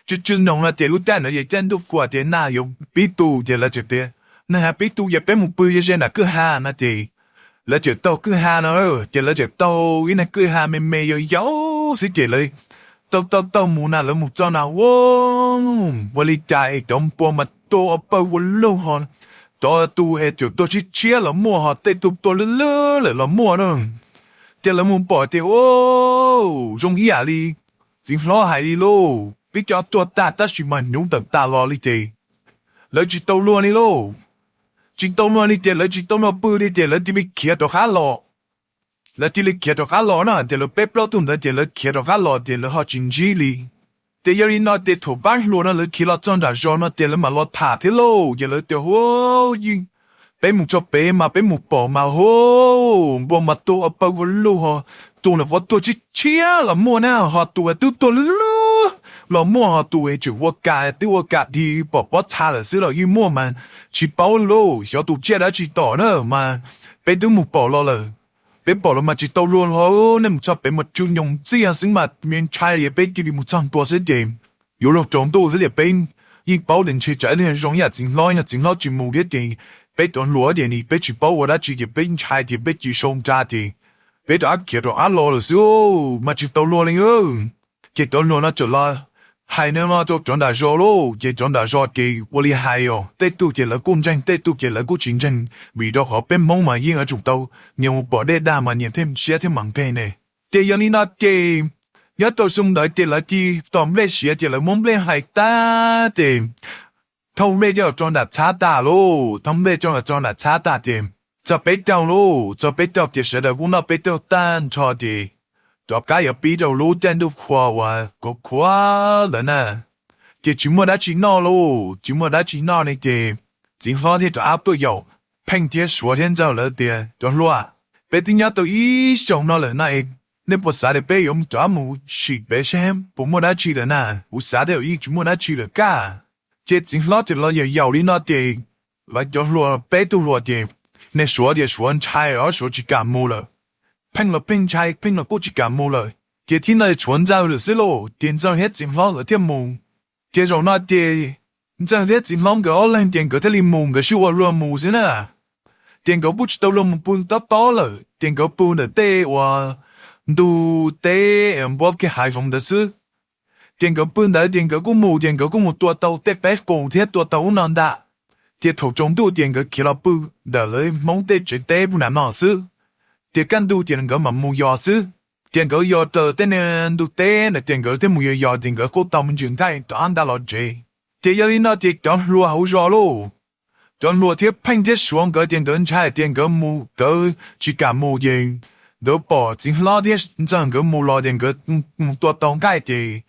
tsw tsw nyoos no ces lub caij ntawd ces caij ntuj fua ces nag yuav pib tu ces lawv tseem tias nag yuav pib tu ces peb mus pw ze ze nram kwj ha no ces lawv tseem taug kwj ha no, ces lawv tseem taug ib nag kwj ha me me yau yau xwb ces lawv taug taug taug mus na lawv mus txog na ua, ua li cas es cov npua mas tua pawg ua luaj ho Cov tus es tseem tuag tshiab tshiab los muaj, ho tej tug tuag lwj lwj lawm los muaj na. Ces lawv mus pom tias, Ua, zoo ib yam li txiv hlob hais li lauj, peb cov tuag tag tab sis mas hnyuv tawm tas los li ces lawv tsis tau luag li lauj. Tsis tau luag li ces lawv tsis tau luag pw li ces lawv cia li khiav rov qab los. Lawv cia li khiav rov qab los na, ces lawv peb plaub tug ntawd ces lawv khiav rov qab los ces lawv ho tsis ntsib li. Ces yog li no ces thaum pab hluas no lawv khiav los txog nram zos no ces lawv mam los tham thiab lauj, ces lawv tias, Ua, yeej, peb mus txog pem mas peb mus pom mas, ua, npua mas tuag ua pawg ua lug, ho tus ntawd qhov tuag tshiab tshiab los muaj na, ho tus twb tuag lwj lwj los muaj, ho tus tseem ua kas twb ua kas dig pom pob txha lawm xwb los yeej muaj mas tsis paub lauj, xyov tus tsiaj dab tsi tom na mas peb twb mus pom los lawm. Peb pom los mas tsis tau luag hlo, nej mus txog pem mas tsw nyoos txiaj xwb mas me ntshai li, peb cia li mus txog ntua xwb ces yuav luag tsaus ntuj xwb ces peb yeej paub tias ntshe tsam ib leeg zoo ib yam txiv hlob, yog txiv hlob tsis mus thiab ces peb cov hluas ces ni peb tsis paub ua dab tsi ces peb ntshai ces peb cia li sau nra ces peb rov qab khiav rov qab los lawm xwb mas tsis tau luag li. Ces cov hluas no txawm los hais no rau cov nram zos lauj, ces cov nram zos ces ua li hais os, tej tug ces lawv kuj ntseeg, tej tug ces lawv kuj tsis ntseeg, vim rau qhov peb Hmoob mas yeej yuav tsum tau nyias mus pom dej dag mas nyias thiaj siab thiab mas nkeeg ne. Ces yog li no ces nyob rau xyoo ntawd ces lawv cia li tom nplej siav ces lawv muab nplej hais tag ces thauj nplej coj los rau nram txhab tag lauj, thauj nplej coj los rau nram txhab tag ces txog peb caug lauj, txog peb caug ces sawv daws kuj noj peb caug tag nrho ces rov qab yuav pib rau lub caij ntuj qhua uas khuav khuav ntawd na. Ces tsis muaj dab tsi noj lauj, tsis muaj dab tsi noj li ces txiv hlob thiaj rov qab tuaj yaum Pheej thiab Suav thiab Ntxawg lawv tias, Cov hluas, peb twb nyob tau ib xyoos no lawm na, nej puas xav tias peb yuav rov qab mus sim pem seb puas muaj dab tsi lawm na? Kuv xav tias yeej tsis muaj dab tsi lawm kaj. Ces txiv hlob thiaj los yaum yaum li no ces lawv cov hluas peb tug hluas ces, nej Suav tias Suav ntshai os, Suav tsis kam mus lawm. Pheej los Pheej ntshai, Pheej los kuj tsis kam mus lawm. Ces thib no tshuav Ntxawg lawm xwb lauj, ces Ntxawg thiab txiv hlob lawv thiaj mus. Ces zaum no ces Ntxawg thiab txiv hlob nkawd ob leeg ces nkawd thiaj li mus, nkawd sib ua luag mus xwb na. Ces nkawd kuj tsis tau luag mus pw tob tob lawm, ces nkawd pw ntawm tej uas ntug teb npuab kiag hav zoov ntawd xwb. Ces nkawd pw ntawd ces nkawd kuj mus, ces nkawd kuj mus tua tau tej qaib qus thiab tua tau ub no ntag. Ces thaum tsaus ntuj ces nkawd khiav los pw ntawm lawv Hmoob tej tsev teb pw nram no xwb. Ces kaj ntug ces nkawd mam mus yos xwb. Ces nkawd yos raws tej niag ntug teb na, ces nkawd thiaj mus yos yos ces nkawd kuj tau me ntsis nqaij rov qab nta los tsev. Ces yog li no ces cov hluas hauv zos lauj, cov hluas thiab Pheej thiab Suav nkawd ces nkawd ntshai tias nkawd mus, nkawd tsis kam mus ces nkawd pom txiv hlob thiab Ntxawg nkawd mus los ces nkawd mus tua tau nqaij ces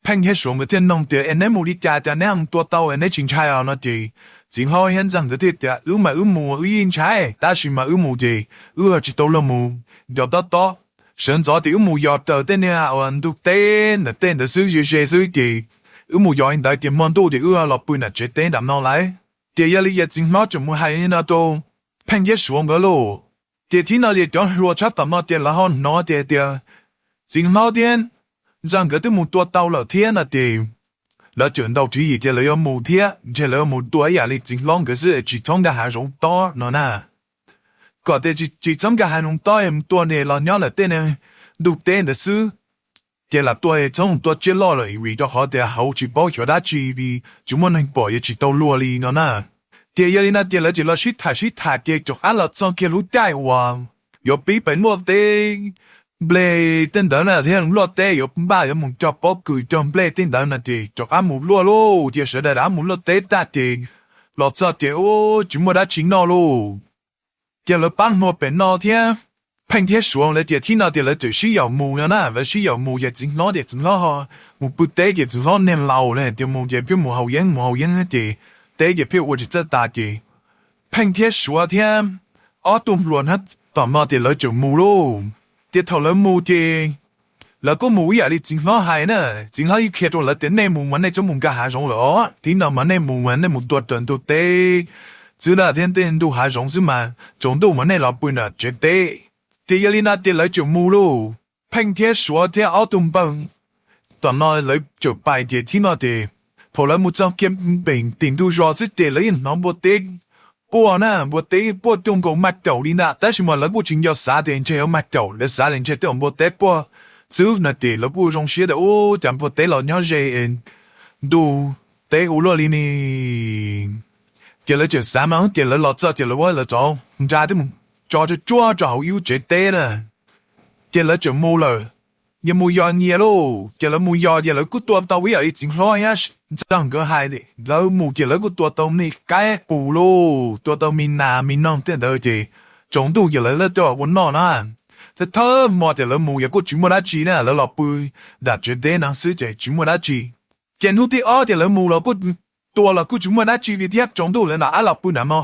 Pheej thiab Suav nkawd thiaj nug tias, Es neb mus li cas, cas neb mus tua tau es neb tsis ntshai os? no ces txiv hlob thiab Ntxawg nkawd thiaj tias, Wb mas wb mus wb yeej ntshai, tab sis mas wb mus ces wb tsis tau luag mus yos tob tob. Sawv ntxov ces wb mus yos raws tej niag uas ntug teb ntawm tej ntawd xwb, ze ze xwb ces wb mus yos li ntawd ces hmo ntuj ces wb los pw nram tsev teb nram no lawm. Ces yog li ces txiv hlob tseem mus hais li no rau Pheej thiab Suav nkawd lauj. Ces thib no ces cov hluas tshab tom no ces lawv ho hnov ces tias txiv hlob thiab Ntxawg nkawd twb mus tua tau lawm thiab no ces lawv tseem ntaus tswv yim tias lawv yuav mus thiab, ntshe lawv yuav mus tua ib yam li txiv hlob nkawd xwb, tsis txhob nkag hav zoov tob no na. Kom tias tsis txhob nkag hav zoov tob, mus tua ne los nyob lawm tej ntug teb ntawd xwb. Ces lam tua, txhob mus tua tsiaj loj lawm, vim rau qhov tias hauv tsis paub xyov dab tsi li, tsis muaj neeg pom yuav tsis tau luag li no na. Ces yog li no ces lawv tseem los sib tham sib tham ces rov qab los txog kiag lub caij uas yuav pib pem luaj teb nplej tej ntawd na, thiab luaj teb yuav npaj yuav mus cog pob kws cog nplej tej ntawd no ces rov qab mus luaj lauj. Ces sawv daws rov qab mus luaj teb tag ces los txog ces tsis muaj dab tsi noj lauj. Ces lawv pab hluas pem no thiab, Pheej thiab Suav lawv ces thib no ces lawv txawm sib yaum mus no na. Lawv sib yaum mus ces txiv hlob ces txiv hlob ho mus pw teb ces txiv hlob niag laus na, ces mus ces pheej mus haus yeeb mus haus yeeb ces teb ces pheej ua tsis txawj tas ces Pheej thiab Suav thiab ob tug hluas na tom no ces lawv txawm mus lauj. Ces thaum lawv mus ces lawv kuj mus ib yam li txiv hlob hais na. Txiv hlob yeej qhia rau lawv tias nej mus mas nej txhob mus nkag hav zoov lawm os, thib no mas nej mus mas nej mus tua raws ntug teb xwb na, thiab tej ntug hav zoov xwb mas tsaus ntuj mas nej los pw nram tsev teb. Ces yog li no ces lawv txawm mus lauj. Pheej thiab Suav thiab ob tug npawg tom no lawv txawm pais ces thib no ces thaum lawv mus txog kiag pem tim ntug zos xwb ces lawv yeej hnov npua teb quaj na, npua teb quaj cuag nkaus mag caum li ntag, tab sis mas lawv kuj tsis nco xav tias ntshe yuav mag caum, lawv xav tias ntshe tej uas npua teb quaj xwb no ces lawv kuj zoo siab tias ub, cas npua teb los nyob ze ntug teb ua luaj li ne. Ces lawv tseem xav mas ces lawv los txog ces lawv ua lawv cov nra twb mus tso tsuag tsuag rau hauv ib lub tsev teb na. Ces lawv tseem mus lawm, nyias mus yos nyias lauj. Ces lawv mus yos ces lawv kuj tua tau ib yam li txiv hlob thiab ntxawg nkawd hais, lawv mus ces lawv kuj tua tau me qaib qus lauj, tua tau me nas me noog tej ntawd ces tsaus ntuj ces lawv laj tuaj ua noj na. Thawj thawj hmo ces lawv mus yog kuj tsis muaj dab tsi na, lawv los pw nram tsev teb no xwb ces tsis muaj dab tsi. Ces hnub thib ob ces lawv mus los kuj tua los kuj tsis muaj dab tsi li thiab, tsaus ntuj lawv los ab los pw nram no.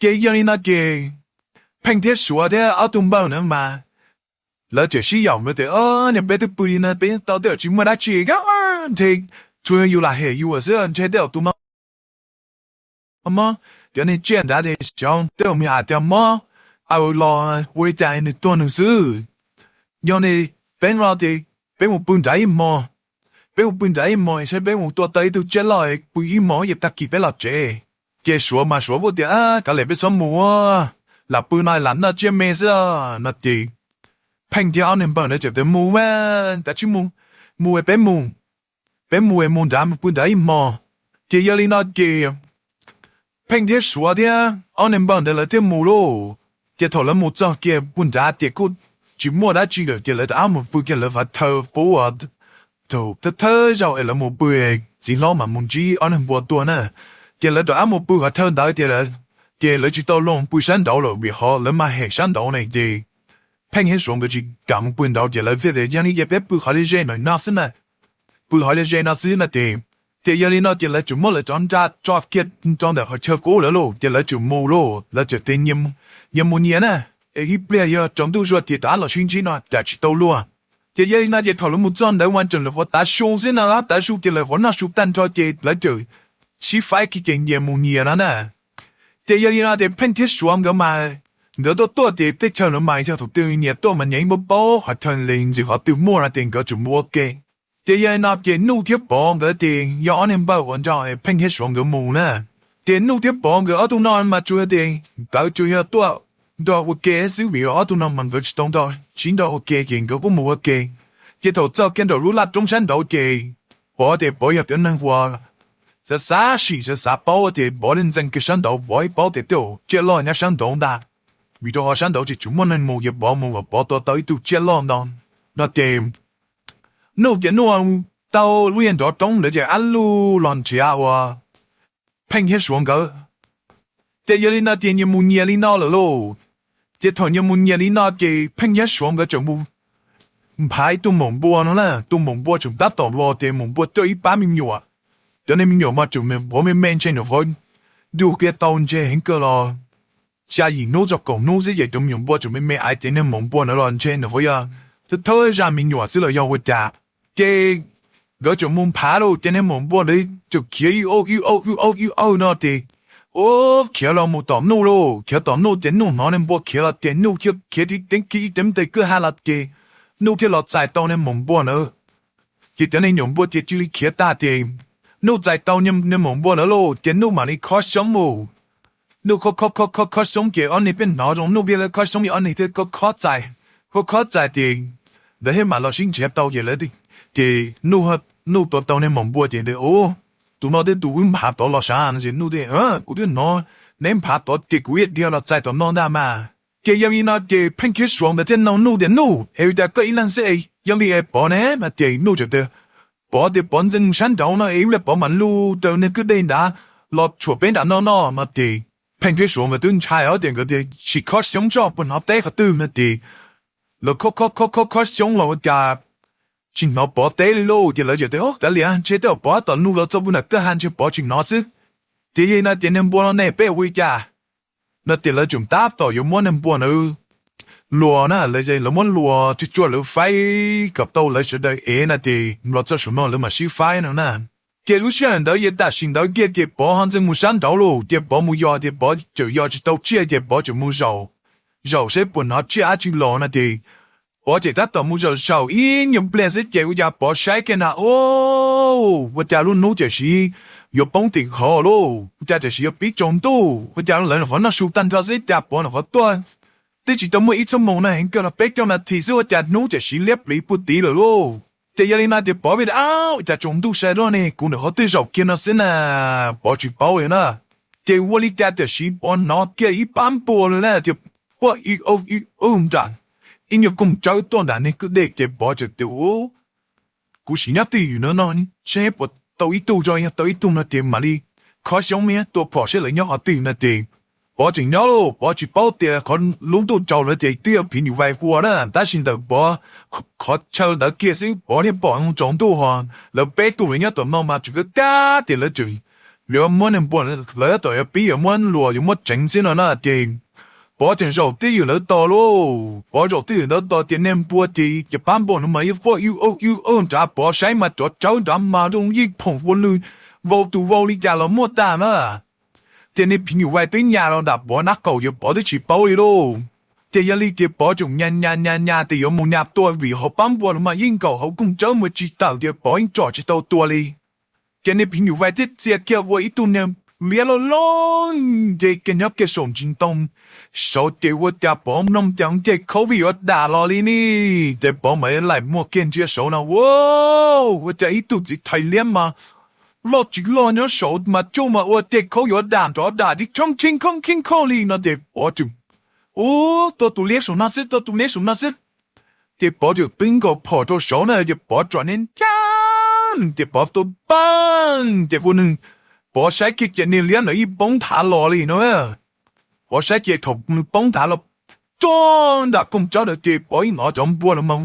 Ces yog li no ces Pheej thiab Suav thiab ob tug npawg na mas lawv tseem sib yaum lawv tias, niag peb twb pw li no peb tau tej tsis muaj dab tsi, ntshe tsuas yog yus lam hem yus xwb, ntshe tej tus mob, mob, cov niag tsiaj nrad ces xyov tej me hais tias mob, aw los ua li cas nws tuag nws xwb. Yog li peb no ces peb mus pw nrad ib hmo, peb mus pw nrad ib hmo saib peb mus tua tau ib tug tsiaj loj pw ib hmo ces tag kis peb los tsev. Ces Suav mas Suav kuj tias, kav liam peb txhob mus, lam pw no lam noj tsiaj me xwb no ces Pheej thiab ob niag npawg ntawd txawm tias mus mas, tab sis mus, mus peb mus, peb mus mus nrad mus pw nrad ib hmo. Ces yog li no ces Pheej thiab Suav thiab ob niag npawg ntawd lawv thiaj mus lauj. Ces thaum lawv mus txog kiag pw nrad ces kuj tsis muaj dab tsi lawm ces lawv rov qab mus pw kiag lawv qhov chaw qub. Thaum thawj thawj zaug es lawv mus pw, txiv hlob mas mus ntsib ob niag npua tuag na. Ces lawv rov qab mus pw qhov chaw ntawd ces, ces lawv tsis tau los pw sab nraud lawm vim qhov lawv mas hem sab nraud ne ces Pheej thiab Suav nkawd tsis kam mus pw nraud ces lawv thiaj tias yog li ces peb pw qhov ze ze ntawm no xwb na, pw qhov ze ze no xwb no ces, ces yog li no ces lawv tseem muab lawv cov nra tso kiag rau ntawm qhov chaw qub lawm lauj ces lawv tseem mus lauj, lawv tseem tias nyias mus nyias na, es ib pliag yog tsaus ntuj zuag ces rov qab los sib ntsib no cas tsis tau luag. Ces yog li no ces thaum lawv mus txog ntawd mas tseem lawm qhov tav su xwb no, tav su ces lawm qhov noj su tag nrho ces lawv tseem sib faib kiag ces nyias mus nyias no na. Ces yog li no ces Pheej thiab Suav nkawd mas, nkawd tuaj tuaj ces teb chaws no mas yog thaum twg nyias tuaj mas nyias yeej paub paub qhov chaw li ntxim qhov twg muaj no ces nkawd tseem mus ua ke. Ces yog li no ces Nuj thiab Pov nkawd ces yog ob niag npawg uas nrog Pheej thiab Suav nkawd mus na. Ces Nuj thiab Pov nkawd ob tug no mas tsuas yog tias nkawd tsuas yog tuaj nrog ua ke xwb vim ob tug no mas nkawd tsis tau nrog sib nrog ua ke ces nkawd kuj mus ua ke. Ces thaum txog kiag nraum lub laj roob sab nraud ces Pov ces Pov yog cov neeg uas xav xav sim xav xav paub ces Pov li ntxees kiag sab nraud Pov ib paub tias tej tsiaj loj nyob sab nraud ntag, vim rau qhov sab nraud tsis tshua muaj neeg mus ces Pov mus kom Pov tua tau ib tug tsiaj loj ntau no ces Nuj ces Nuj tau lub niag nrov roob ntawd ces ab luj los nrhiav uas Pheej thiab Suav nkawd. Ces yog li no ces nyias mus nyias li no lawm lauj. Ces thaum nyias mus nyias li no ces Pheej thiab Suav nkawd tseem mus nphav ib tug maum npua no na, tus maum npua tseem tab tom los ces maum npua coj ib pab me nyuam. Cov niag me nyuam mas tseem me vov me me ntshe nyuam qhuav yug kiag tau ntshe heev kawg los xya yim hnub txog kaum hnub xwb ces cov me nyuam npua tseem me me aiv ces niag maum npua ntawd los ntshe nyuam qhuav yog thawj thawj zaj me nyuam xwb los yog ua cas. Ces nkawd tseem mus nphav lauj ces niag maum npua ntawd tseem khiav ib auj ib auj ib auj ib auj no ces, ub, khiav los mus tom Nuj lauj, khiav tom Nuj ces Nuj hnov niag npua khiav los ces Nuj thiaj khiav ib teev kiag ib teev tes kwj ha los ces Nuj thiaj los txais tau niag maum npua ntawd. Ces cov niag maum npua ces cia li khiav tag ces Nuj txais tau niag maum npua ntawd lauj ces Nuj mam li khob xyoob mus. Nuj khob khob khob khob khob xyoob ces ob niag pheej hnov zoo Nuj pheej khob xyoob, ob niag thiaj khob khob txais, khob khob txais ces nkawd thiaj mam los sib nrhiav tau ces lawv, ces Nuj, Nuj tua tau niag maum npua ces tias, ub, tus no twb tus wb nphav tod los sav no ces Nuj tias, kuv twb hnov neb nphav tod ces kuv ib dhia los txais tom no ntag mas. Ces yog li no ces Pheej thiab Suav ntawd thiaj nug Nuj tias, Nuj, es ua cas koj ib leeg xwb es yog li es Pov ne? No ces Nuj teb tias, Pov tias Pov ntxeev mus sab nraud no es ib pliag Pov mam lug raws niag kwj deg nrad los tshuam peb nram no no. No ces Pheej thiab Suav nkawd twb ntshai os ces nkawd tias sim khob xyoob seb puas hnov teb qhov twg no ces lawv khob khob khob khob khob xyoob los ua cas tsis hnov Pov teb li lauj. Ces lawv txawm tias, Kav liam, ntshe tej zaum Pov tab tom lug los txog puag nram kwj ha ntshe Pov tsis hnov xwb. Ces yog li no ces niag npua no ne peb ua li cas? No ces lawv tseem tab tom yuav muab niag npua ntawd luas na, lawv muab luas tsuag tsuag lawv faib kom tau lawv sawv daws ev no ces los txog saum no lawv mam sib faib no na. Ces lub sij hawm ntawd ces tam sim ntawd kiag ces Pov ho ntxeev mus sab nraud lauj, ces Pov mus yos ces Pov tseem yos tsis tau tsiaj ces Pov tseem mus zaum, zaum saib puas hnov tsiaj dab tsi los no ces Pov tseem tab tom mus zaum zaum ib nyuag pliag xwb ces ua cas Pov saib kiag na, ub, ua cas lub hnub tam sim yuav poob tim qhov lauj, ua cas tam sim yuav pib tsaus ntuj, ua cas lawv nyuam qhuav noj su tag nrho xwb cas Pov nyuam qhuav tuaj twb tsis tau muaj ib xuab moos na, heev kawg los peb caug nas this xwb ua cas hnub tam sim liab pliv puag tid lawm lauj. Ces yog li no ces Pov pheej tias, Ab, ua cas tsaus ntuj sai luaj ne, kuv nyuam qhuav twb zaum kiag no xwb na, Pov tsis paub li na. Ces ua li cas tam sim Pov hnov kiag ib pab npua lawm na tias quaj ib ub ib ub nram ib nyuag kooj tsawb tuaj nram niag kwj dej ces Pov txawm tias, kuv sim nyob twj ywm no no, seb puas tau ib tug, yog tau ib tug no ces mam li khov xyoob me tua phom seb lawv nyob qhov twg no ces Pov tseem nyob lauj. Pov tsis paub tias qhov lub ntuj tsaus lawm ces twb yog phim nyuj vais ua na, tab sis ntawm Pov qhov chaw ntawd kiag xwb Pov thiaj pom tsaus ntuj ho. Lawv peb tug lawv nyob tom no mas tseem kab tias lawv tseem, lawv muab niag npua, lawv tab tom yuav pib yuav muab luas yuav muab tseev xwb no na ces Pov tseem zaum twj ywm ntawd tos lauj. Pov zaum twj ywm ntawd tos tias niag npua ces cov pab npua no mas yeej quaj ib ub ib ub nrad, Pov saib mas cov tsawb nrad mas zoo yeej phoom ua nws vau tus vau li cas los muaj tag na. Ces niag phim nyuj vais twb nyas los nram Pov nraub qaum ces Pov twb tsis paub li lauj. Ces yog li ces Pov tseem nyas nyas nyas nyas tias yuav mus nyas tua vim hauv pab npua no mas yeej nkaum hauv kooj tsawb mus tsis tawm ces Pov yeej tsom tsis tau tua li. Ces niag phim nyuj vais thiaj txia kiag ua ib tug niag liab loj loj nce kiag nyob kiag saum ntsis ntoo saud ces ua cas Pov mloog cas ncej khaub vij yuav dam los li ne. Ces Pov mam laim muag kiag ntsia saud no ua, ua cas ib tug txiv thais liab mas loj tsis loj nyob saud mas tsuj mas ua ncej khaub yuav dam nrov dam tib tshoob khib khooj khib khooj li no ces Pov tseem, ub, tua tus liab saum no xwb, tua tus liab saum no xwb. Ces Pov tseem pib nkaus phom rau saud na ces Pov tsom niag ncaj, ces Pov tua paj, ces ua nws, Pov saib kiag ces niag liab ntawd yeej poob nthav los li no. Pov saib ces thaum nws poob nthav los txog nram kooj tsawb ntawd ces Pov yeej hnov cov npua no mas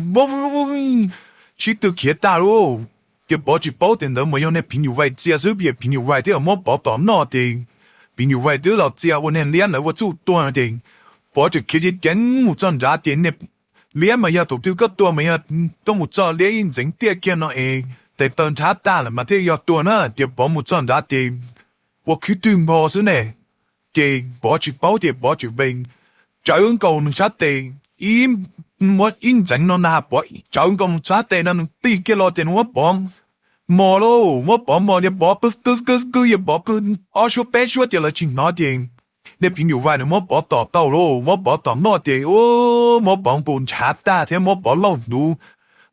sib tw khiav tag lauj. Ces Pov tsis paub tias ntawd mas yog niag phim nyuj vais txia xwb ces phim nyuj vais twb muab Pov tom noj ces phim nyuj vais twb los txia ua niag liab ntawd ua txuj tuag no ces Pov tseem khiav ceev ceev mus txog nrad ces niag liab mas yog thaum twg koj tua mas yog koj mus txog liab ib ntxeev tiaj kiag no es tes taw nrhav tag lawm mas thiaj yog tuag na ces Pov mus txog nrad ces ua khwb twg npog xwb ne. Ces Pov tsis paub ces Pov tseem pe tsawv nkaus nws sab tes, ib, muab ib ntxeev no na Pov tsawv nkaus nws sab tes no nws tig kiag los ces nws muab Pov mos lauj, muab Pov mos ces Pov pw pw pw pw ces Pov pw ob suab peb suab ces lawv tsis hnov ces niag phim nyuj vais nws muab Pov tom tau lauj, muab Pov tom noj ces muab Pov nqus ntshav tag thiab muab Pov lauj hluv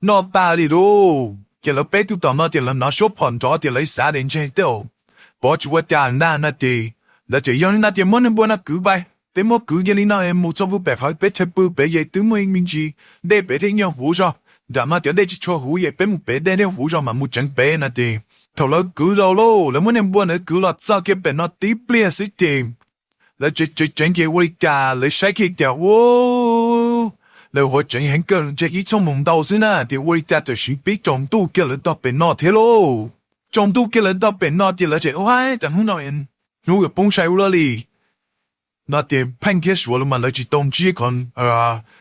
noj tag li lauj. Ces lawv peb tug tom no ces lawv hnov suab phom nrov ces lawv xav tias ntshe tej zaum Pov tsis ua cas ntag no ces lawv tseem yog li no ces muab niag npua no kwv pais, peb muab kwv cia li no mus txog pem qhov peb chaw pw pem ces twb muaj me ntsis dej pem thiab ib nyuag huv zog, nram no cov dej tsis tshua huv ces peb mus pem dej thiab huv zog mam mus tseev pem no ces thaum lawv kwv los lauj, lawv muab niag npua ntawd kwv los txog kiag pem no tib pliag xwb ces lawv tseev tseev tseev ces ua li cas lawv saib kiag cas ua, lawv hauv tseev heev kawg ntshe ib txhooj moos ntau xwb na ces ua li cas tam sim pib tsaus ntuj kiag lawv tog pem no thiab lauj. Tsaus ntuj kiag lawv tog pem no ces lawv tseem ua cas hnub no hnub yuav poob sai ua luaj li no ces Pheej thiab Suav lawv mas lawv tsis tau ntsib qhov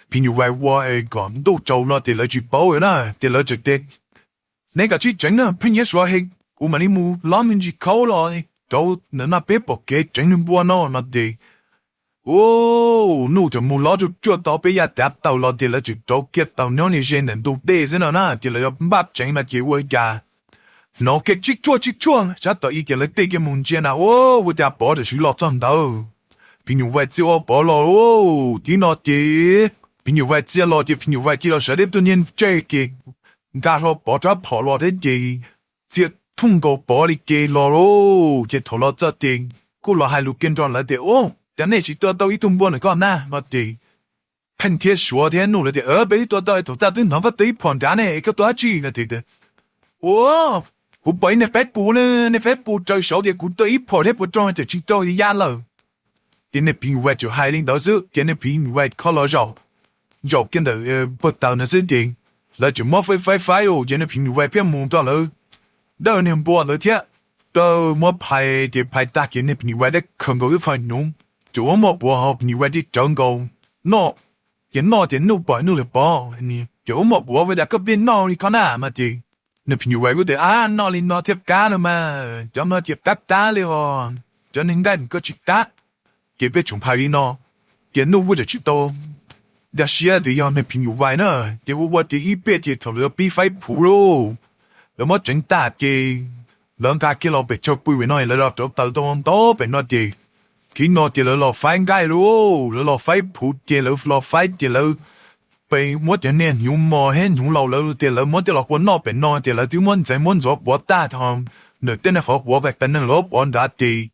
phim nyuj vais ua kom ntuj tsaus no ces lawv tsis paub na ces lawv tseem tias neb kav tsij tseev na Pheej thiab Suav, kuv mam li mus lob me ntsis khaub los rau ntawm no peb pom kev tseev nws npua no no ces ua, Nuj tseem mus lob tsuj tsuaj tau peb yav tav tawm los ces lawv tseem rauv kiag taws nyob li ze ntawm ntug dej xwb no na ces lawv yuav npaj tseev no ces ua li cas hnov kiag tsib tsuaj tsib tsuaj sab tom ib ces lawv tig kiag mus ntsia na ua, ua cas Pov tam sim los txog ntawd. Phim nyuj vais txia ua Pov los lauj, tib no ces phim nyuj vais txia los ces phim nyuj vais cia los sawv deb tuaj niag ntseg ces nkag hlo Pov rab phom los thiab ces txia thooj nkaus Pov li ces los lauj. Ces thaum los txog ces kuj los hais lus kiag nrog lawv tias, Ub, cas nej tsis tua tau ib tug npua ntawm ko na? No ces Pheej thiab Suav thiab Nuj lawv tias, Peb twb tua tau, thaum txaj twb hnov koj tua ib phom nrad ne, koj tua dab tsi? No ces, Ua, kuv pom ib niag Facebook ne, niag Facebook raws saud tias kuv tua ib phom thiab puas raug, tseem tsis raug ces ya lawm. Ces niag phim nyuj vais tseem hais li ntawd xwb ces niag phim nyuj vais kho los zaum, zaum kiag ntawm puag taws ntawd xwb ces lawv tseem muab faib faib faib ces niag phim nyuj vais pheej mus rau lawv dawj niag npua ntawd thiab. Dawj muab phais ces phais tag ces niag phim nyuj vais dawb khaws nkaus ib qho hnyuv, tseem muab moj puav hauv phim nyuj vais tig rawv nkaus noj. Ces noj ces Nuj pom Nuj lawv pom, ces muab moj puav ua cas koj pheej noj li ko na? No ces niag phim nyuj vais kuj tias, Ab, noj li no thiaj qab no mas, cov no ces qab qab li os, cov neeg nqaij koj tsis qab. Ces pheej tseem phais li no, ces Nuj kuj tseem tsis tau nkag siab tias yog niag phim nyuj vais na. Ces ua ua ces ib pliag ces thaum lawv pib faib phuv lauj, lawv muab tseev tag ces lawv nqa kiag los pem chaw pw pem no, lawv los rauv taws tau ntau pem no ces, tib no ces lawv los faib nqaij lauj, lawv los faib phuv ces lawv los faib ces lawv pheej muab cov niag hnyuv mos thiab hnyuv laus lawv tias lawv muab coj los ua noj pem no ces lawv twb muab ntxeev muab ntxuav puav tag, thaum ntawm tej niag qhov quav qe neeg lawv puav nrad ces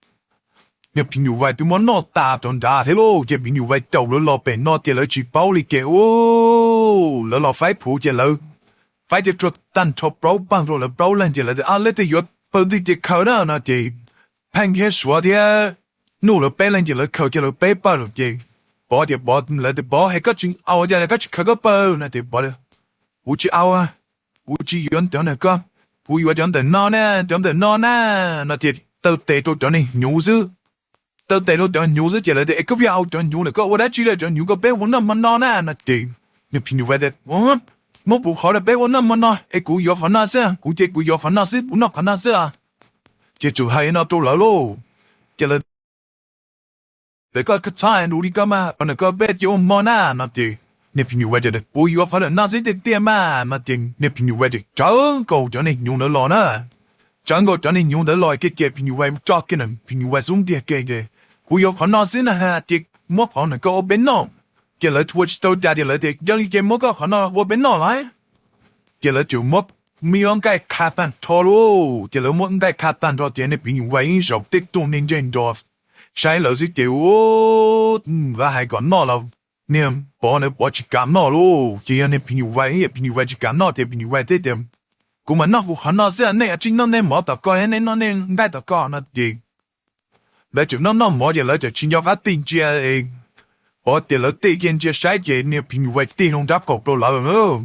niag phim nyuj vais twb muab noj tas rau nrad thiab lauj. Ces phim nyuj vais caum lawv los pem no ces lawv tsis paub li ces u, lawv los faib phuv ces lawv faib cov rau tag nrho plaub pawg rau lawv plaub leeg ces lawv tias, A, lawv tej yuav pawg ntwg ces khaws na no ces Pheej thiab Suav thiab Nuj lawv peb leeg ces lawv khaws ces lawv peb pawg lawm ces Pov tias, Pov, lawv tias, Pov, es koj tsis au cas koj tsis khaws koj pawg no ces Pov tias, Kuv tsis au, kuv tsis yuav cov ntawm koj, kuv yuav cov ntawm no na, cov ntawm no na no ces taw tes rau cov niag hnyuv xwb. Taw tes rau cov hnyuv xwb ces lawv tias, Es koj pheej au cov hnyuv lawm koj ua dab tsi rau cov hnyuv kom peb ua noj hmo no na no ces niag phim nyuj vais tias, Muab kuv qhov rau peb ua noj hmo no es kuv yuav qhov no xwb, kuv ces kuv yuav qhov no xwb, kuv noj qhov no xwb. Ces txawm hais no rau lawv lauj. Ces lawv tias, Koj txhob hais lus li koj mas, qhov ntawm koj peb cia ua hmo na no ces niag phim nyuj vais tias, Kuv yuav qhov ntawm no xwb tiag tiag mas no ces niag phim nyuj vais tias, Tsawv nkaus cov niag hnyuv ntawd los na. Tsawv nkaus cov niag hnyuv ntawd los kiag ces phim nyuj vais tso kiag na, phim nyuj vais xub ntiag kiag ces, Kuv yuav qhov no xwb na ces muab qhov ntawm koj ua peb noj. Ces lawv ua tsis tau cas ces lawv tias, Yog li ces muab koj qhov no ua peb noj lauj. Ces lawv txawm muab me ob nqaij kha tag nrho lauj. Ces lawv muab nqaij kha tag nrho ces niag phim nyuj vais ib zaug tej tus niag ntseg nrov saib lawv xwb ces, Ua, hais kom noj los niag Pov ntawd Pov tsis kam noj lauj. Ces yog niag phim nyuj vais, phim nyuj vais tsis kam noj ces phim nyuj vais thiaj tias, Kuv mam noj kuv qhov no xwb, nej tsij noj nej mov tom ko, nej noj nej nqaij tom ko no ces lawv txawm noj noj mov ces lawv txawm tsis nco qab tig ntsia, Pov tias lawv tig kiag ntsia saib ces niag phim nyuj vais tig loo nrab kaum rau lawv.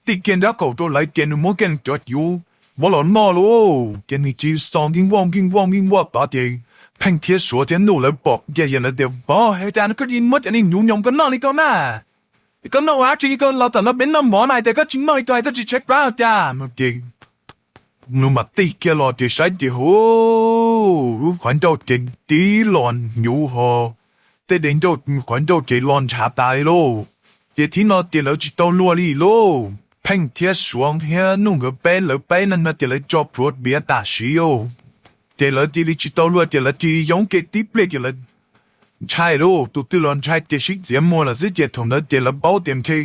Tig kiag nrab kaum rau lawv ces nws muab kiag cov hnyuv muab los noj lauj. Ces nws tsis xo nkij nkuaj nkij nkuaj nkij nkuaj tod ces Pheej thiab Suav thiab Nuj lawv pom kiag ces lawv tias, Pov, ua cas koj cia li muab cov niag hnyuv nyoos koj noj li koj na? Koj noj ua dab tsi li koj los tom no peb noj mov na ces koj tsis noj li koj, koj tsis tshaib plab cas no ces nws mam tig kiag los ces saib ces hu, lub qhov ncauj ces tib los hnyuv ho, tej de ncauj qhov ncauj ces los ntshav tas li lauj. Ces thib no ces lawv tsis tau luag li lauj. Pheej thiab Suav thiab Nuj nkawd peb lawv peb leeg no ces lawv tso plhuav piav tam sim lauj. Ces lawv cia li tsis tau luag ces lawv cia li yoob kev tib pliag ces lawv ntshai lauj, tus twg los ntshai ces sib txiav muag lawm xwb ces thaum ntawd ces lawv paub tias ntshe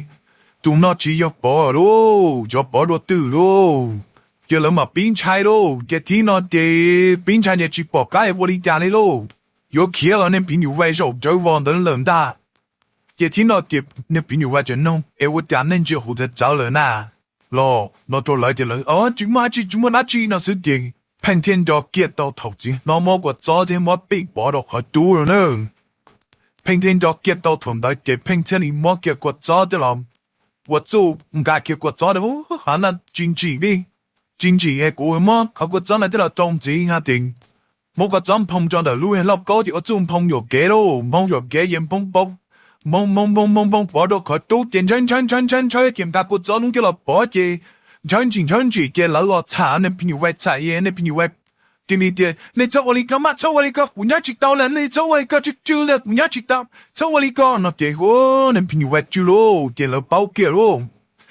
tus no tsis yog Pov lauj, yog Pov dua twg lauj. Ces lawv mam pib ntshai lauj, ces thib no ces pib ntshai ces tsis pom qab ua li cas li lauj. Yuav khiav los niag phim nyuj vais zaum rawv vos ntawd lawm ntag. Ces thib no ces niag phim nyuj vais txawm nug es ua cas nej ntsia huv txawv txawv lawm na los no rau lawv ces lawv, Tsis muaj dab tsi, tsis muaj dab tsi no xwb ces Pheej thiaj nco kiag tau thaum txiv hlob muab kua txob thiab muab pij Pov rau qhov cub lawm na. Pheej thiaj nco kiag tau thaum ntawd ces Pheej thiaj li muab kiag kua txob thiab los ua txuj nqa kiag kua txob, Qhov no tsis ntsim li, tsis ntsim es kuv muab qhov kua txob no thiab los rau ntxiv no ces muab kua txob nphoo rau ntawm lub lauj kaub ces ua txuj nphoo yuam kev lauj, nphoo yuam kev ces nphoo nphoo nphoo nphoo nphoo Pov rau qhov cub ces ntshaw ntshaw ntshaw ntshaw ntshaw ces nqa kua txob lub thiab los Pov ces ntshaw ntsim ntshaw ntsim ces lawv los txham niag phim nyuj vais txham es niag phim nyuj vais cia li tias, Nej txhob ua li ko mas, txhob ua li ko, kuv nyob tsis tau lawm, nej txhob ua li ko, tsw tsw li, kuv nyob tsis tau, txhob ua li ko no ces niag phim nyuj vais tsw lauj ces lawv paub kiag lauj.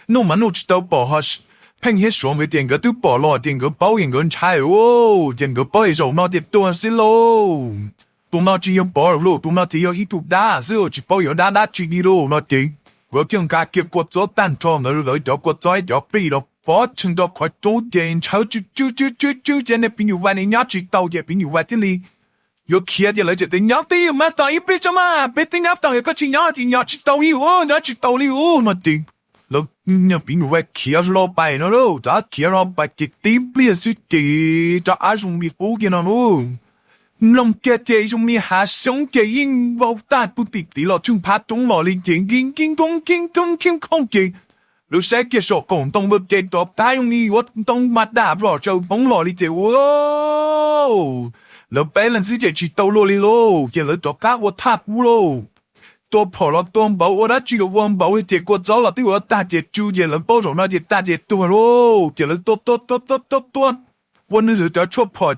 Nuj mas Nuj tsis tau pom ho Pheej thiab Suav nkawd ces nkawd twb pom los ces nkawd paub es nkawd ntshai lauj, ces nkawd paub es zaum no ces tuag xwb lauj. Tus no tsis yog Pov lauj, tus no ces yog ib tug dab xwb tsis paub yuav dab dab tsi li lauj no ces nkawd thiaj nqa kiag kua txob tag nrho ntawd lawv cov kua txob cov pij los Pov tshee rau qhov cub ces ntshaw tsw tsw tsw tsw tsw ces niag phim nyuj vais ne nyob tsis tau ces phim nyuj vais thiaj li yuav khiav ces lawv txawm tias, Nyob twj ywm mas, tos ib pliag tso mas, peb twb nyob tau, yog koj tsis nyob ces nyob tsis tau li, nyob tsis tau li no ces lawv niag phim nyuj vais khiav hlo pais no lauj, rov khiav hlo pais ces tib pliag xwb ces rov qab zoo li qub kiag no lauj. Mloog kiag ces zoo li hav xyoob ces yeej vau tag puag tim tid los tsheej phab roob los li ces nkig nkig nkoob nkig nkoob nkig nkoob ces lawv saib kiag saum qaum ntoo ua ke rov qab zoo li yuav ntoo mas dam los tsaws hmoob los li ces ua lawv peb leeg xwb ces tsis tau luag li lauj, ces lawv rov qab ua thaj kub lauj. Tua phom los tua npaum, ua dab tsi los ua npaum li ces kua txob los twb yuav tag ces tsw ces lawv paub zaum no ces tag ces tuag lauj, ces lawv tua tua tua tua tua tua ua nws lawv cov tshuaj phom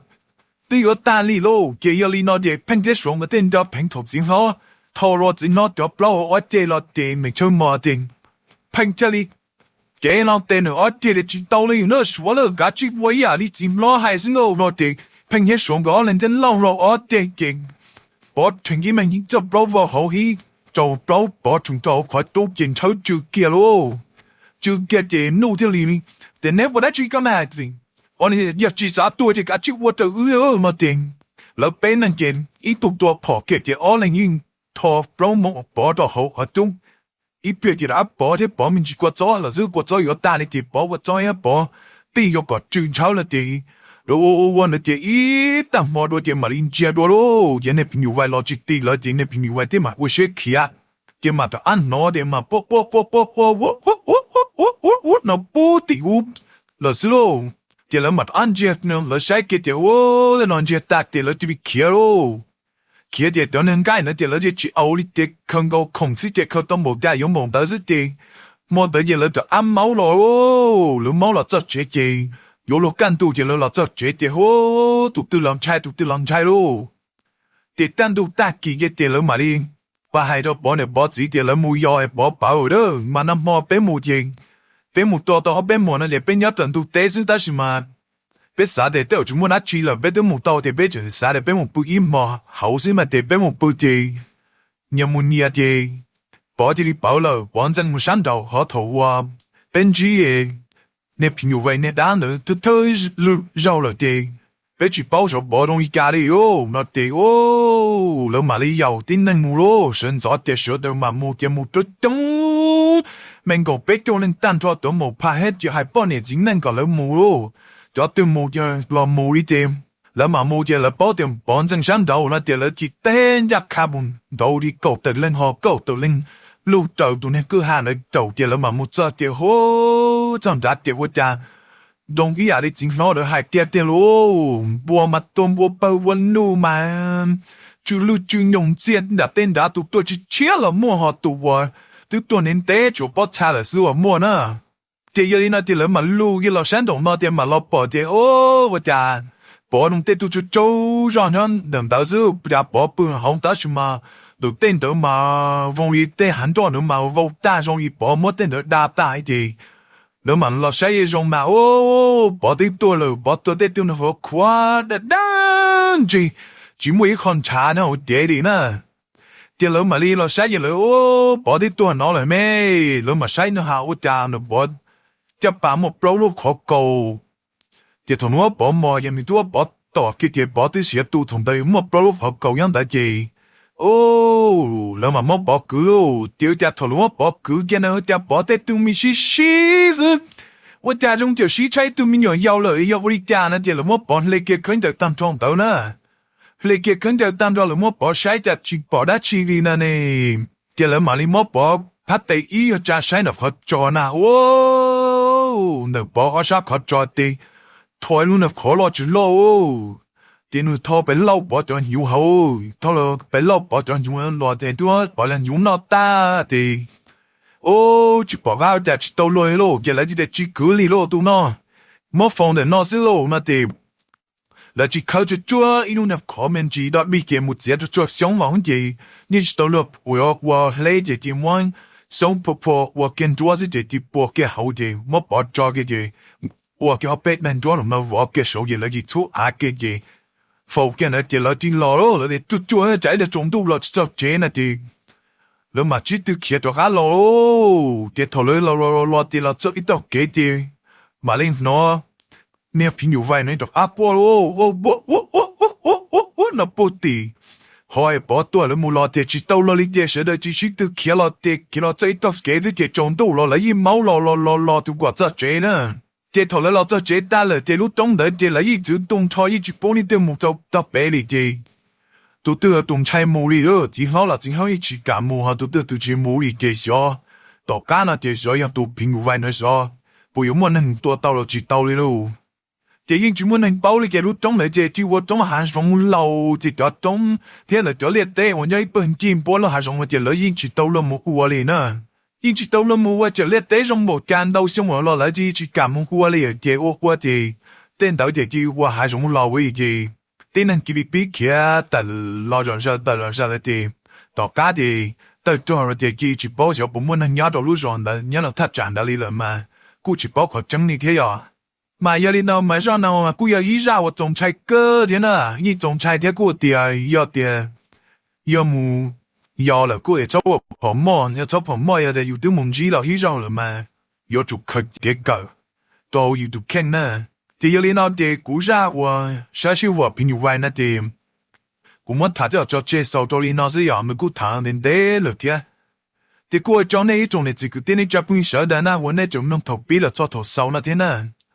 twb yuav tag li lauj. Ces yog li no ces Pheej thiab Suav nkawd thiaj nco pheev thaum txiv hlob, thaum los txiv hlob cov plaub hauv ob ceg los ces meem tshaw mos ces Pheej thiaj li cev no tes nws ob ceg tias, Tsis tau li na, Suav lawm, kav tsij ua ib yam li txiv hlob hais xwb lauj no ces Pheej thiab Suav nkawd ob leeg thiaj lauj hlo ob ceg ces Pov rhees ib meeg ib txoj plaub vau hauv ib tsaus plaub Pov rhees rau hauv qhov cub ces ntshaw tsw kiag lauj. Tsw kiag ces Nuj thiaj li tias, Neb ua dab tsi koj na? Yog tsis xav tuag ces kav tsij ua raws wb no ces Lawv peb leeg ces ib tug tua phom kiag ces ob leeg yeej tho plaub moo Pov rau hauv qhov cub. Ib pliag ces rov qab Pov thiab Pov me ntsis kua txob los xwb, kua txob yuav tag li ces Pov kua txob thiab Pov tij yuav kom tsw ntshawv lawm ces, ua ua ua ntawd ces ib tag hmo dua ces mam li ntsiag dua lauj. Ces nej phim nyuj vais los tsis ti lawv ces nej phim nyuj vais thiaj mam ua siab khiav, ces mam rov qab hnov tias mas quaj quaj quaj quaj quaj ua ua ua ua ua ua no pub tim ub lawm xwb lauj. Ces lawv mam rov qab ntsiag, lawv saib kiag tias ua, tej no ntsiag tag ces lawv cia li khiav lauj. Khiav ces cov neeg nqaij ntawd ces lawv yeej tsis au li ces khaws nkaus khoom xwb ces khaws tau npaum cas yuav npaum ntawd xwb ces hmo ntawd ces lawv rov qab maub los, lawv maub los txog tsev ces yuav luag kaj ntug ces lawv los txog tsev ces hu, tus twg los ntshai tus twg los ntshai lauj. Ces kaj ntug tag kis ces lawv mam li pab hais rau Pov niam Pov txiv tias lawv mus yos es Pov pawv a, mas nag hmo peb mus ces peb mus tua tau ob peb muag no ces peb nyob raws ntug teb xwb tab sis mas peb xav tias tej zaum tsis muaj dab tsi lawm peb twb mus tau ces peb tseem xav tias peb mus pw ib hmos hauv xwb mas ces peb mus pw ces nyias mus nyias ces Pov cia li pawv lawm, Pov ntxeev mus sab nraud qhov thaum uas peb ntsib niag phim nyuj vais niag dab ntawd thawj thawj zaug lawm ces peb tsis paub xyov Pov zoo li cas li no ces lawv mam li yaum tib neeg mus lauj, sawv ntxov ces sawv daws mam mus ces mus coob coob, me nkaum peb caug leej tag nrho cov maum phaj thiab ces hais poj niam txiv neej kom lawv mus lauj, cov twg mus ces los mus li ces lawv mam mus ces lawv paub tias Pov ntxeev sab nraud no ces lawv cia li teb ncaj qha mus nraud li kaum tawm leej ho kaum tawm leej luj raws tus niag kwj ha ntawd raum ces lawv mam mus txog ces hu, txog nrad ces ua cas zoo ib yam li txiv hlob lawv hais tiag tiag lauj, npua mas tuaj npua pawg ua luj mas tsw lwj tsw nyoos ntxiag nram tej nrad, tus tuaj tshiab tshiab los muaj ho tus uas twb tuaj ntev ntev tsuas pob txha lawm xwb uas muaj na. Ces yog li no ces lawv mam lug kiag los sab nraum no ces mam los pom ces ua cas Pov zoo tej tug tsaug tsaug zog nyob ntawm ntawd xwb, cas Pov pw hauv tab sis mas ntawm tej ntawd mas zoo li tej hav nroj ntawd mas vau tag zoo li Pov muab tej ntawd da tag ces lawv mam los saib zoo mas ua Pov twb tuag lawm, Pov tuag tej tug nws hov khuav daj daj ntseg, tsis muaj ib qho ntshav nyob hauv cev li na. Ces lawv mam li los saib ces lawv ua Pov twb tuag no lawm me, lawv mam saib no has ua cas nws Pov caj pas muaj plaub lub qhov kaus. Ces thaum nws Pov mos ces nws twb Pov tom kiag ces Pov twb siav tu thaum ntawd muaj plaub lub qhov kaus nyob ntawd ces lawv mam muab Pov kwv lauj. Ces ua cas thaum lawv muab Pov kwv kiag na ua cas Pov tej tug me sib sib xwb, ua cas zoo tiam sib tshaib tug me nyuam yaus lawm yog ua li cas no ces lawv muab Pov hle kiag khaub ncaws tag nrho ntawd na. Hle kiag khaub ncaws tag nrho lawv muab Pov saib cas tsis pom dab tsi li na ne. Ces lawv mam li muab Pov phab tes ib yog tsa saib ntawm qhov tsos na ua ntawm Pov ob sab qhov tsos ces tho ib lub niag qhov loj tsis loj, ces nws tho pes laug Pov cov hnyuv hauv, tho pes laug Pov cov hnyuv los ces twb Pov cov hnyuv noj tag ces ua tsis pom qab cas tsis tau luag li lauj, ces lawv cia li tsis kwv li lauj, tus no muab faus ntawm no xwb lauj no ces lawv tsis khawb tsuag tsuag ib lub niag qhov me ntsis dog dig ces mus txiav tsuag tsuag xyoob los ces yeej tsis tau luag ua ua hleb ces cia muab xyoob phua phua ua kiag nruab xwb ces cia pua kiag hauv ces muab Pov tso kiag ces ua kiag ob peb daim nruab los no vov kiag saud ces lawv cia txhub av kiag ces faus kiag ntawd ces lawv cia los lauj, lawv tias tsuag tsuag tsam ib pliag tsaus ntuj los tsis txog tsev no ces lawv mam sib tw khiav rov qab los lauj. Ces thaum lawv los los los ces los txog ib tog kev ces mam li hnov niag phim nyuj vais no rov qab quaj lauj, ua ua ua ua ua ua no puag tim qhov Pov tuag lawv mus los ces tsis tau luag li ces sawv daws cia sib tw khiav los ces khiav los txog ib tog kev xwb ces tsaus ntuj los lawv yeej maub los los los los tus kom txog tsev na. Ces thaum lawv los txog tsev tag lawm ces lub roob ntawd ces lawv yeej txwv tu nrho yeej tsis pub leej twg mus rau tog pem li ces tus twg tus ntshai mus li, txiv hlob los txiv hlob yeej tsis kam mus ho tus twg tus tsis mus li ces xyov tom qab no ces xyov yog tus phim nyuj vais no xyov puas yuav muaj neeg tua tau los tsis tau li lauj. Ces yeej tsis muaj neeg paub li ces lub roob ntawd ces cia ua roob hav zoov laus ces cov roob thiab lawv cov liaj teb uas nyob ib pawg ncig npuab lub hav zoov no ces lawv yeej tsis tau luag mus ua li na. Yeej tsis tau luag mus ua, txawm liaj teb zoo npaum cas ntau xyoo los lawv cia tsis kam mus ua li ces ua ua ces tej ntawd ces cia ua hav zoov laus li ces tib neeg cia li pib khiav tawm los zom zaws tawm los zaws lawm ces tom qab ces tawg rog lawm ces cia tsis paub xyov puas muaj neeg nyob rau lub zos ntawd nyob rau thaj tsam ntawd li lawm mas kuj tsis paub qhov tseeb li thiab yom. Mas yog li no mas zaj no kuj yog ib zaj uas txaus ntshai kawg thiab na, yeej txaus ntshai thiab kuj tias yog tias yog mus yos lawm kuj es txhob ua phom moj, yog txhob phom moj yog tias yus twb mus ntsib los ib zaug lawm mas yuav tsum khaws kev kawm rau yus tus kheej na. Ces yog li no ces kuv zaj uas sab sij huam phim nyuj vais no ces Kuv muab tham coj tso tseg xaus rau li no xwb, yog nws kuj tham ntev ntev lawm thiab. Ces kuj ua tsaug nej ib tsoom niam txiv kwv tij neej tsa phooj ywg sawv daws na uas nej tseem mloog thaum pib los txog thaum xaus no thiab na.